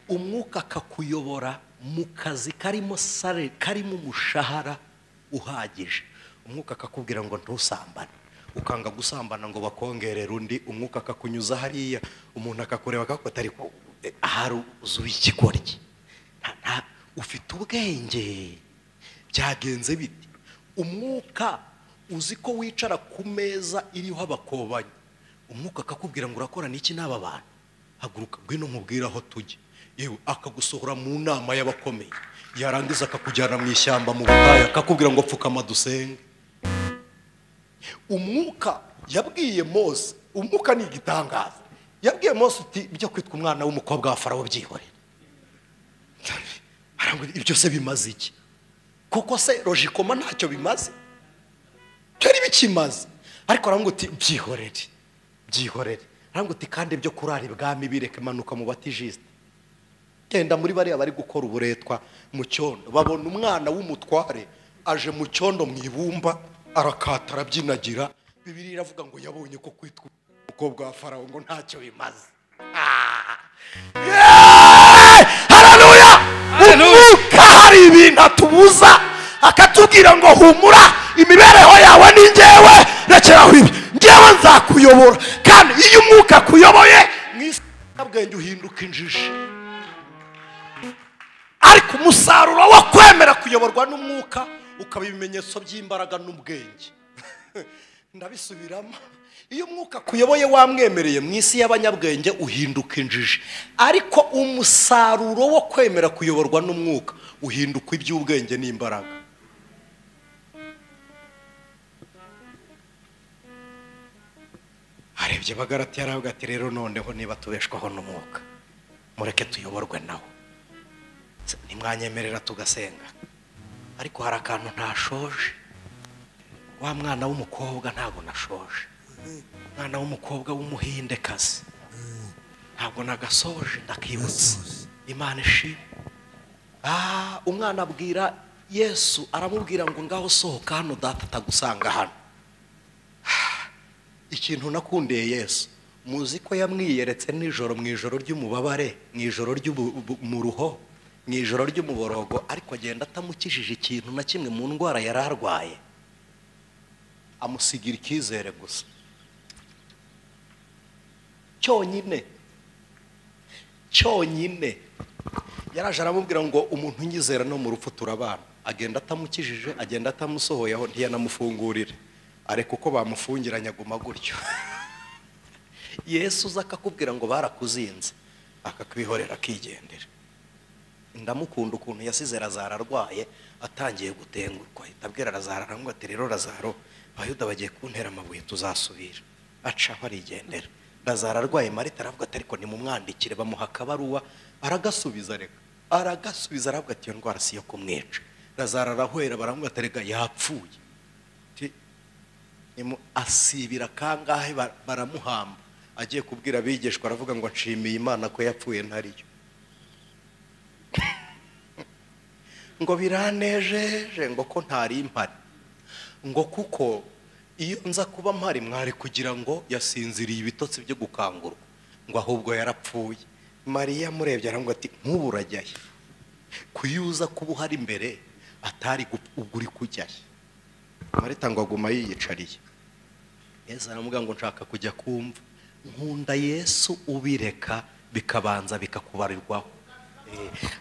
Umwuka akakuyobora mu kazi karimo sale, karimo umushahara uhagije. Umwuka akakubwira ngo ntusambane, ukanga gusambana ngo bakongerere undi. Umwuka akakunyuza hariya, umuntu akakureba akakwata, ariko ahari uzuye ikigoryi, ufite ubwenge, byagenze bite? Umwuka uzi ko wicara ku meza iriho abakobanyi, umwuka akakubwira ngo urakora n'iki n'aba bantu, haguruka ngwino nkubwire aho tujya. Yewe akagusohora mu nama y'abakomeye, yarangiza akakujyana mu ishyamba mu butayu, akakubwira ngo pfukama dusenge. Umwuka yabwiye Mose, umwuka ni igitangaza, yabwiye Mose uti ibyo kwitwa umwana w'umukobwa wa Farawo byihorere. Arambwira ibyo se bimaze iki? Kuko se logikoma ntacyo bimaze, byari bikimaze. Ariko arambwira uti byihorere, byihorere. Arambwira uti kandi ibyo kurara ibwami bireke, manuka mu batijiste, genda muri bariya bari gukora uburetwa mu cyondo. Babona umwana w'umutware aje mu cyondo mu ibumba, arakata arabyinagira. Bibiliya iravuga ngo yabonye ko kwitwa umukobwa wa Farawo ngo ntacyo bimaze. Haleluya! Umwuka hari ibintu atubuza, akatubwira ngo humura, imibereho yawe ni njyewe, rekeraho ibi, njyewe nzakuyobora. Kandi iyo umwuka akuyoboye mu isi y'ubwenge uhinduka injiji. Ariko umusaruro wo kwemera kuyoborwa n'umwuka ukaba ibimenyetso by'imbaraga n'ubwenge. Ndabisubiramo, iyo umwuka kuyoboye wamwemereye mu isi y'abanyabwenge uhinduka injiji, ariko umusaruro wo kwemera kuyoborwa n'umwuka uhinduka iby'ubwenge n'imbaraga. Arebye Abagalatiya aravuga ati rero noneho niba tubeshwaho n'umwuka mureke tuyoborwe nawo. Nimwanyemerera tugasenga, ariko hari akantu ntashoje. Wa mwana w'umukobwa ntabwo nashoje, mwana w'umukobwa w'umuhindekazi ntabwo nagasoje, ndakibutse. Imana ishimwe. Umwana abwira Yesu, aramubwira ngo ngaho sohoka hano data atagusanga hano. Ikintu nakundiye Yesu, muzi ko yamwiyeretse nijoro, mu ijoro ry'umubabare, mu ijoro ry'umuruho, mu ijoro ry'umuborogo, ariko agenda atamukijije ikintu na kimwe mu ndwara yari arwaye, amusigira icyizere gusa cyonyine cyonyine. Yaraje aramubwira ngo umuntu unyizera no mu rupfu turabana. Agenda atamukijije, agenda atamusohoyeho, ntiyanamufungurire, areka uko bamufungiranye aguma gutyo. Yesu uza akakubwira ngo barakuzinze, akakwihorera akigendera. Ndamukunda ukuntu yasize Lazaro arwaye atangiye gutengurwa, ahita abwira Lazaro aramubwira ati rero Lazaro, Abayuda bagiye kuntera amabuye tuzasubira. Acaho arigendera. Lazaro arwaye, Marita aravuga ati ariko nimumwandikire, bamuha akabaruwa, aragasubiza, reka aragasubiza, aravuga ati iyo ndwara si iyo kumwica. Lazaro arahwera, baramubwira ati reka yapfuye. Asibira kangahe, baramuhamba. Agiye kubwira abigishwa aravuga ngo nshimiye Imana ko yapfuye ntariyo, ngo biranejeje ngo ko ntari mpari, ngo kuko iyo nza kuba mpari mwari kugira ngo yasinziriye ibitotsi byo gukangurwa, ngo ahubwo yarapfuye. Mariya amurebye aramubwira ati nk'ubu urajyahe, kuyuza kuba uhari imbere atari ubwo uri kujyahe. Marita ngo aguma yiyicariye. Yesu aramubwira ngo nshaka kujya kumva. Nkunda Yesu ubireka bikabanza bikakubarirwaho.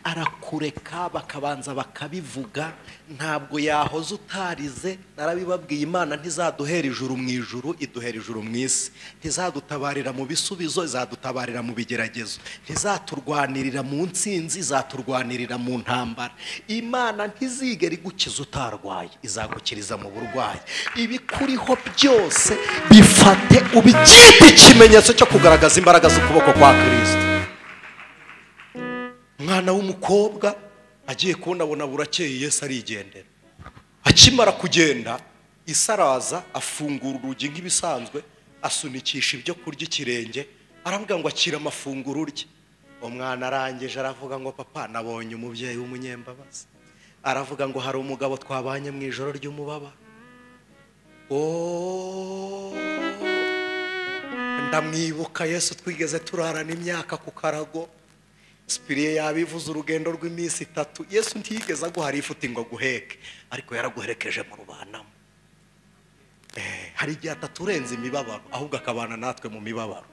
Arakureka bakabanza bakabivuga, ntabwo yahoze utarize. Narabibabwiye, Imana ntizaduhera ijuru mu ijuru, iduhera ijuru mu isi. Ntizadutabarira mu bisubizo, izadutabarira mu bigeragezo. Ntizaturwanirira mu ntsinzi, izaturwanirira mu ntambara. Imana ntizigera igukiza utarwaye, izagukiriza mu burwayi. Ibikuriho byose bifate ubibyite ikimenyetso cyo kugaragaza imbaraga z'ukuboko kwa Kristo. Umwana w'umukobwa agiye kubonabona burakeye, Yesu arigendera. Akimara kugenda, isaraza afungura urugi nk'ibisanzwe, asunikisha ibyo kurya ikirenge, aramubwira ngo akira amafunguro urye. Umwana arangije aravuga ngo papa, nabonye umubyeyi w'umunyembabazi. Aravuga ngo hari umugabo twabanye mu ijoro ry'umubabaro, ndamwibuka Yesu twigeze turarana imyaka ku karago. Sipiriye yabivuze urugendo rw'iminsi 3. Yesu ntiyigeze aguha ifuti ngo aguheke, ariko yaraguherekeje mu rubanamo. Hari igihe ataturenza imibabaro, ahubwo akabana natwe mu mibabaro.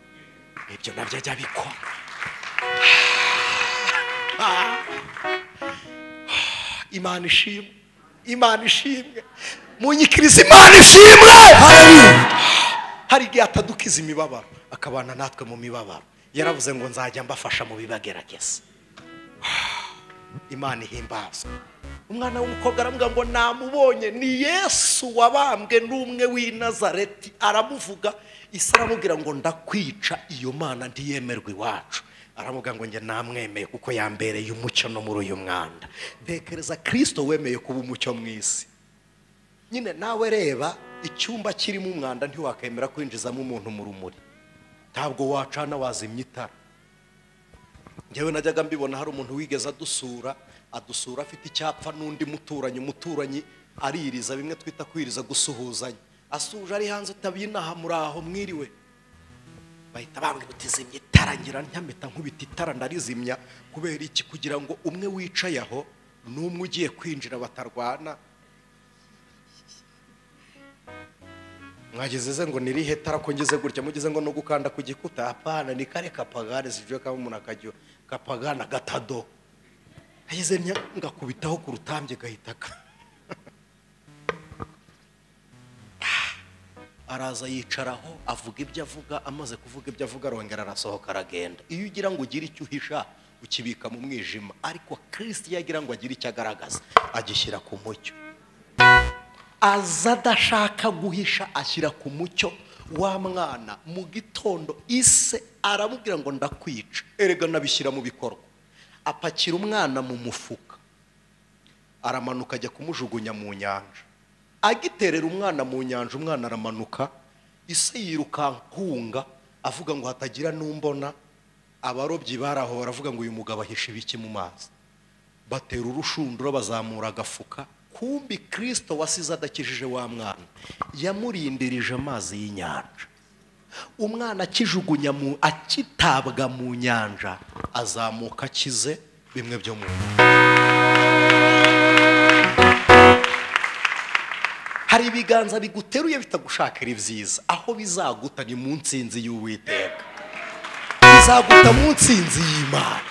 Ibyo nabyo ajya abikora. Imana ishimwe, Imana ishimwe, munyikirize Imana ishimwe. Hari igihe atadukiza imibabaro, akabana natwe mu mibabaro. Yaravuze ngo nzajya mbafasha mu bibagerageza. Imana ihimbazwe. Umwana w'umukobwa aramubwira ngo namubonye, ni Yesu wabambwe n'umwe w'i Nazareti. Aramuvuga, Isi aramubwira ngo ndakwica, iyo Mana ntiyemerwa iwacu. Aramubwira ngo njye namwemeye kuko yambereye umucyo no muri uyu mwanda. Tekereza Kristo wemeye kuba umucyo mu isi. Nyine nawe reba icyumba kirimo umwanda, ntiwakemera kwinjizamo umuntu mu rumuri. Ntabwo wacana wazimya itara. Njyewe najyaga mbibona, hari umuntu wigeze adusura afite icyapfa n'undi muturanyi. Umuturanyi aririza, bimwe twita kwiriza, gusuhuzanya. Asuje ari hanze utabinaha, muraho mwiriwe. Bahita bambwira uti zimya itara, ngira ntyamita nkubita itara ndarizimya. Kubera iki? Kugira ngo umwe wicaye aho n'umwe ugiye kwinjira batarwana. Mwageze ngo nirihe tara ko ngeze gutya, mugeze ngo no gukanda ku gikuta? Apana, ni kare kapagane, sivyo kama umuntu akajyo kapagana gatado. Ageze ngakubitaho ku rutambye gahitaka. Araza yicaraho avuga ibyo avuga, amaze kuvuga ibyo avuga arongera arasohoka aragenda. Iyo ugira ngo ugire icyo uhisha ukibika mu mwijima, ariko Kristo yagira ngo agire icyo agaragaza agishyira ku mucyo. Aza adashaka guhisha ashyira ku mucyo wa mwana. Mu gitondo ise aramubwira ngo ndakwica, erega nabishyira mu bikorwa. Apakira umwana mu mufuka aramanuka ajya kumujugunya mu nyanja. Agiterera umwana mu nyanja, umwana aramanuka, ise yirukankunga avuga ngo hatagira numbona. Abarobyi baraho baravuga ngo uyu mugabo ahisha ibiki mu mazi, batera urushundura bazamura agafuka. Kumbi Kristo wasize adakijije wa mwana yamurindirije amazi y'inyanja. Umwana akijugunya mu akitabwa mu nyanja azamuka akize bimwe byo mu. Hari ibiganza biguteruye bitagushakira ibyiza, aho bizaguta ni mu nsinzi y'Uwiteka, bizaguta mu nsinzi y'Imana.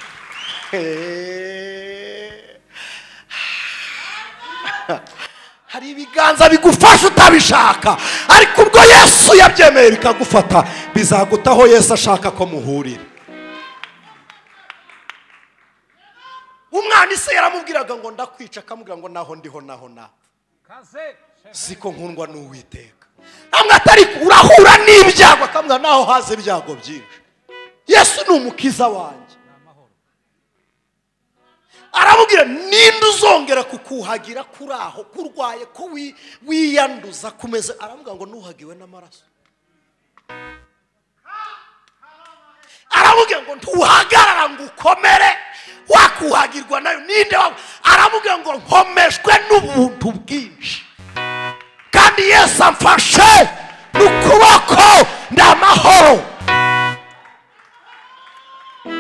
Hari ibiganza bigufasha utabishaka, ariko ubwo Yesu yabyemeye bikagufata, bizaguta aho Yesu ashaka ko muhurira. Umwana ise yaramubwiraga ngo ndakwica, akamubwira ngo naho ndiho naho napfa, siko nkundwa n'Uwiteka. Namwe atari urahura n'ibyago, akamubwira naho haza ibyago byinshi, Yesu ni umukiza wanjye. Aramubwira ninde uzongera kukuhagira kuri aho kurwaye ko wiyanduza kumeze? Aramubwira ngo nuhagiwe n'amaraso. Aramubwira ngo ntuhagarara ngo ukomere, wakuhagirwa nayo ninde wawe? Aramubwira ngo nkomejwe n'ubuntu bwinshi, kandi Yesu amfashe n'ukuboko, ndamahoro,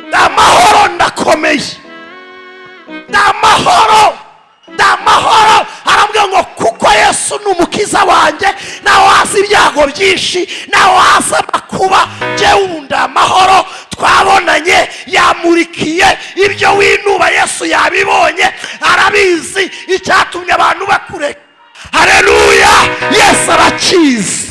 ndamahoro, ndakomeye, ndamahoro, ndamahoro. Aramubwira ngo kuko Yesu ni umukiza wanjye, nawe waza ibyago byinshi, nawe waza amakuba, njyewe ubu ndamahoro. Twabonanye, yamurikiye ibyo winuba, Yesu yabibonye, arabizi icyatumye abantu bakureka. Haleluya, Yesu arakizi.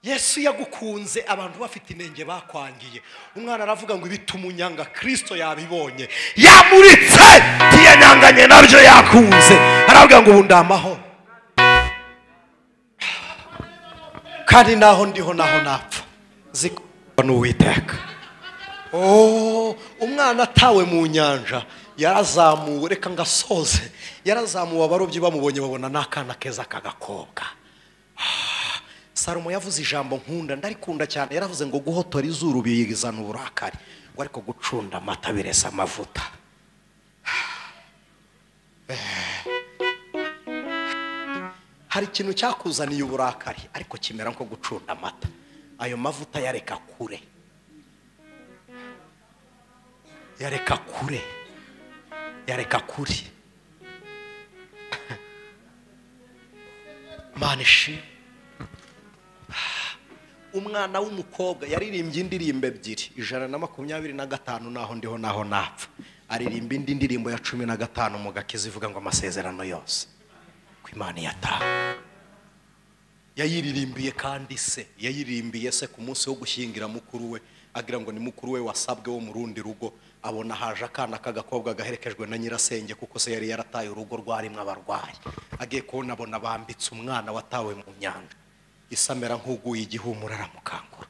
Yesu yagukunze abantu bafite inenge bakwangiye. Umwana aravuga ngo ibituma unyanga, Kristo yabibonye, yamuritse, ntiyanyanganye nabyo, yakunze. Aravuga ngo ubu ndamahoro, kandi naho ndiho naho napfa ziko n'Uwiteka. Oh, umwana atawe mu nyanja yarazamuwe, reka ngasoze, yarazamuwe. Abarobyi bamubonye babona n'akana keza k'agakobwa. Salomo yavuze ijambo nkunda, ndarikunda cyane. Yaravuze ngo guhotora izuru bizana uburakari, ngo ariko gucunda amata biresa amavuta. Hari ikintu cyakuzaniye uburakari ariko kimera nko gucunda amata, ayo mavuta yareka kure, yareka kure, yareka kure. Manishi umwana w'umukobwa yaririmbye indirimbo ebyiri, 125 naho ndiho naho napfa. Aririmba indi ndirimbo ya 15 mu gakiza ivuga ngo amasezerano yose ko Imana yatanga. Yayiririmbiye kandi se yayirimbiye se ku munsi wo gushyingira mukuru we, agira ngo ni mukuru we wasabwe wo mu rundi rugo. Abona haje akana k'agakobwa gaherekejwe na nyirasenge, kuko se yari yarataye urugo rwarimwe abarwayi. Agiye kubona abona bambitse umwana watawe mu nyanja, isamera nk'uguye igihumura, aramukangura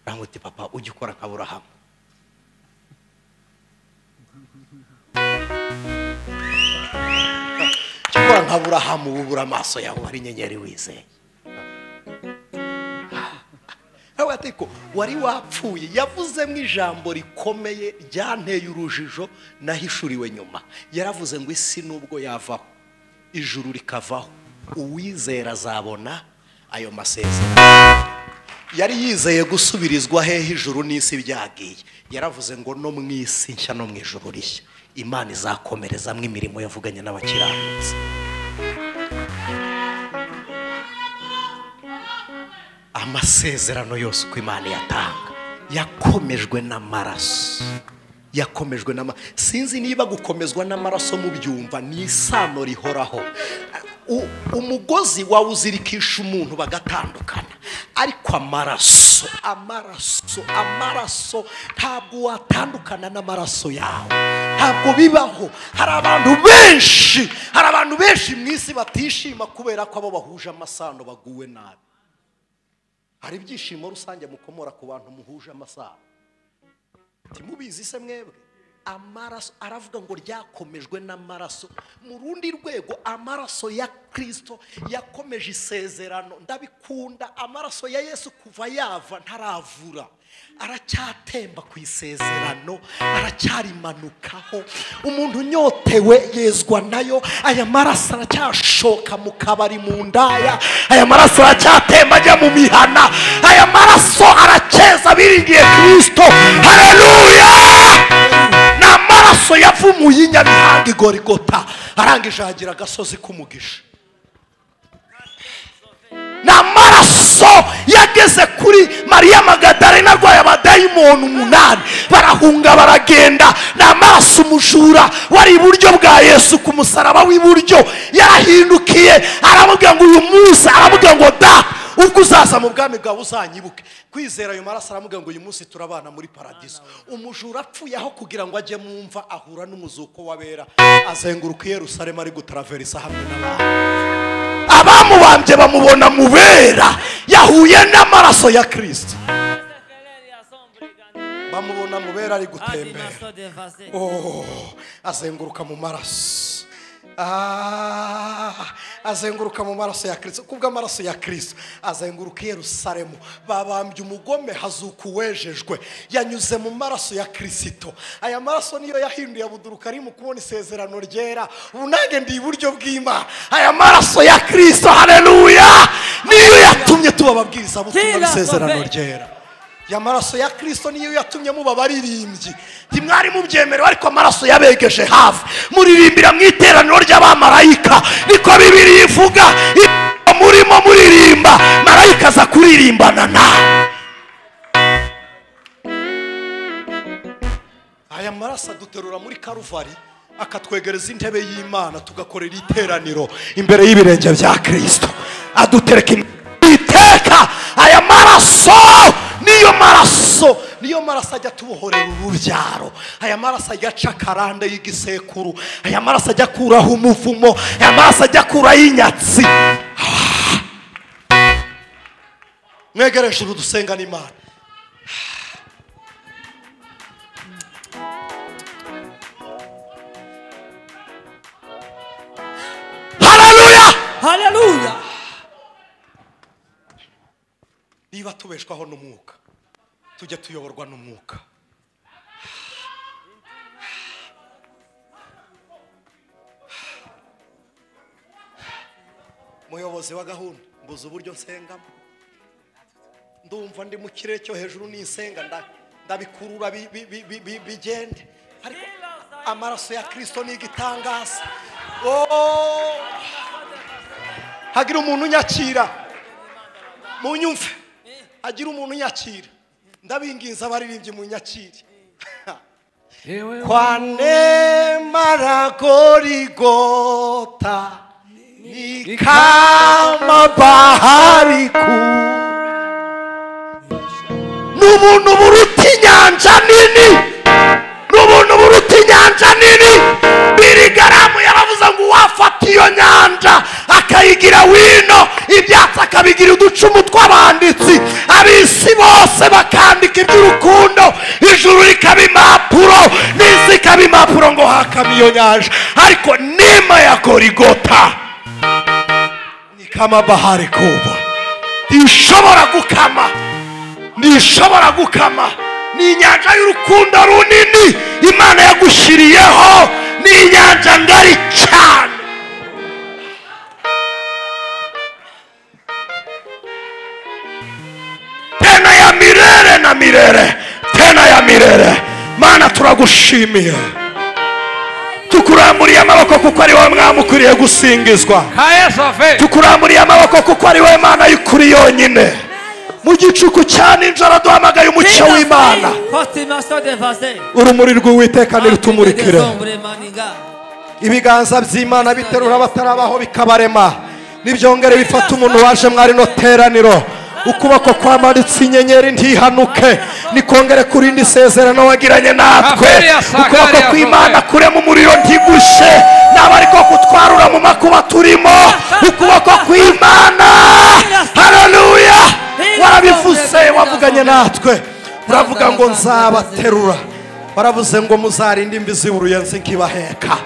aramubwira papa ujye ukora nka Aburahamu. Ujye ukora nka Aburahamu, ubura amaso yawe hari inyenyeri wizeye. Ariko wari wapfuye. Yavuzemo ijambo rikomeye ryanteye urujijo nahishuriwe nyuma. Yaravuze ngo isi nubwo yavaho ijuru rikavaho, uwizera azabona ayo masezerano. Yari yizeye gusubirizwa hehe ijuru n'isi byagiye. Yaravuze ngo no mu isi nshya no mu ijuru rishya Imana izakomerezamo imirimo yavuganye n'abakiranutsi. Amasezerano yose uko Imana yatanga yakomejwe n'amaraso, yakomejwe n'amaraso. Sinzi niba gukomezwa n'amaraso mubyumva, ni isano rihoraho. Umugozi wawuzirikisha umuntu bagatandukana, ariko amaraso, amaraso, amaraso ntabwo watandukana n'amaraso yawe, ntabwo bibaho. Hari abantu benshi, hari abantu benshi mu isi batishima kubera ko abo bahuje amasano baguwe nabi. Hari ibyishimo rusange mukomora ku bantu muhuje amasano, ntimubizi se mwebwe? Amaraso, aravuga ngo ryakomejwe n'amaraso. Mu rundi rwego amaraso ya Kristo yakomeje isezerano. Ndabikunda, amaraso ya Yesu kuva yava ntaravura, aracyatemba ku isezerano, aracyarimanukaho. Umuntu unyotewe yezwa nayo. Aya maraso aracyashoka mu kabari, mu ndaya. Aya maraso aracyatemba ajya mu mihana. Aya maraso aracyeza biringiye Kristo. Haleluya! Ni amaraso yavumuye inyabihanga i Gorigota, arangije ahagira agasozi k'umugisha. Ni amaraso yageze kuri Mariya Magadalena arwaye abadayimoni 8, barahunga baragenda. Ni amaraso umujura wari iburyo bwa Yesu ku musaraba w'iburyo yarahindukiye aramubwira ngo uyu munsi, aramubwira ngo da ubwo uzaza mu bwami bwawe uzanyibuke. Kwizera ayo maraso aramubwira ngo uyu munsi turabana muri paradiso. Umujura apfuye aho kugira ngo ajye mu mva ahura n'umuzuko w'abera, azenguruka i Yerusalemu ari gutaraverisa hamwe n'abantu. Abamubambye bamubona mu bera, yahuye n'amaraso ya Kristo. Bamubona mu bera ari gutembera, oh, azenguruka mu maraso, azenguruka mu maraso ya Kristo. Kubw'amaraso ya Kristo azenguruka i Yerusalemu. Babambye umugome hazuka uwejejwe, yanyuze mu maraso ya Kristo. Aya maraso niyo yahinduye Abudurukarimu kubona isezerano ryera. Ubu nanjye ndi iburyo bw'Imana. Aya maraso ya Kristo, haleluya, niyo yatumye tuba ababwirizabutumwa b'isezerano ryera. Ya maraso ya Kristo niyo yatumye muba abaririmbyi. Ntimwari mubyemerewe, ariko amaraso yabegeje hafi. Muririmbira mu iteraniro ry'abamarayika, niko Bibiliya ivuga. Murimo muririmba, marayika aza kuririmbana nawe. Aya maraso aduterura muri Karuvari, akatwegereza intebe y'Imana, tugakorera iteraniro imbere y'ibirenge bya Kristo. Adutereka iteka. Aya maraso niyo maraso, niyo maraso ajya tubohorera urubyaro. Aya maraso ajya aca karande y'igisekuru. Aya maraso ajya akuraho umuvumo. Aya maraso ajya akuraho inyatsi. Mwegereje uru dusenga n'Imana. Haleluya! Haleluya! Niba tubeshwaho n'umwuka, tujye tuyoborwa n'umwuka. Muyobozi wa gahunda, mbuze uburyo nsengamo. Ndumva ndi mu kirere cyo hejuru ninsenga ndabikurura bigende. Ariko amaraso ya Kristo ni igitangaza. Oh, hagira umuntu unyakira, munyumve. Hagira umuntu unyakira, ndabinginza abaririmbyi munyakire. Kwa neema la Gorigota ni kama bahari kuu, n'ubuntu buruta inyanja nini, n'ubuntu buruta inyanja nini. Birigaramu yaravuze ngo uwafata iyo nyanja akayigira wino, ibyatsi akabigira uducumu tw'abanditsi, ab'isi bose bakandika iby'urukundo, ijuru rikaba impapuro n'isi ikaba impapuro, ngo hakama iyo nyanja. Ariko neema ya Gorigota ni kama bahari kubwa, ntishobora gukama, ntishobora gukama. Ni inyanja y'urukundo runini Imana yagushyiriyeho, ni inyanja ngari cyane. Tena ya milele na milele, tena ya milele. Mana turagushimiye, tukuramburiye amaboko kuko ari wowe Mwami ukwiriye gusingizwa. Tukuramburiye amaboko kuko ari wowe Mana y'ukuri yonyine. Mu gicuku cya nijoro duhamagaye umucyo w'Imana. Urumuri rw'Uwiteka nirutumurikire. Ibiganza by'Imana biterura batarabaho bikabarema, nibyongere bifata umuntu waje mwari no teraniro. Ukuboko kwamanitse inyenyeri ntihanuke, nikongere kurindi isezerano wagiranye natwe. Ukuboko kw'Imana kurema umuriro ntigushe, naba ariko kutwarura mu makuba turimo. Ukuboko kw'Imana, haleluya, warabivuze, wavuganye natwe, uravuga ngo nzabaterura, waravuze ngo muzarinde imvi z'uruyenzi nkibaheka.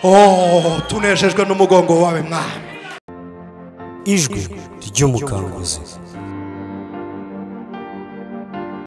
Oh, tunejejwe n'umugongo wawe Mwami. Ijwi ry'umukanguzi.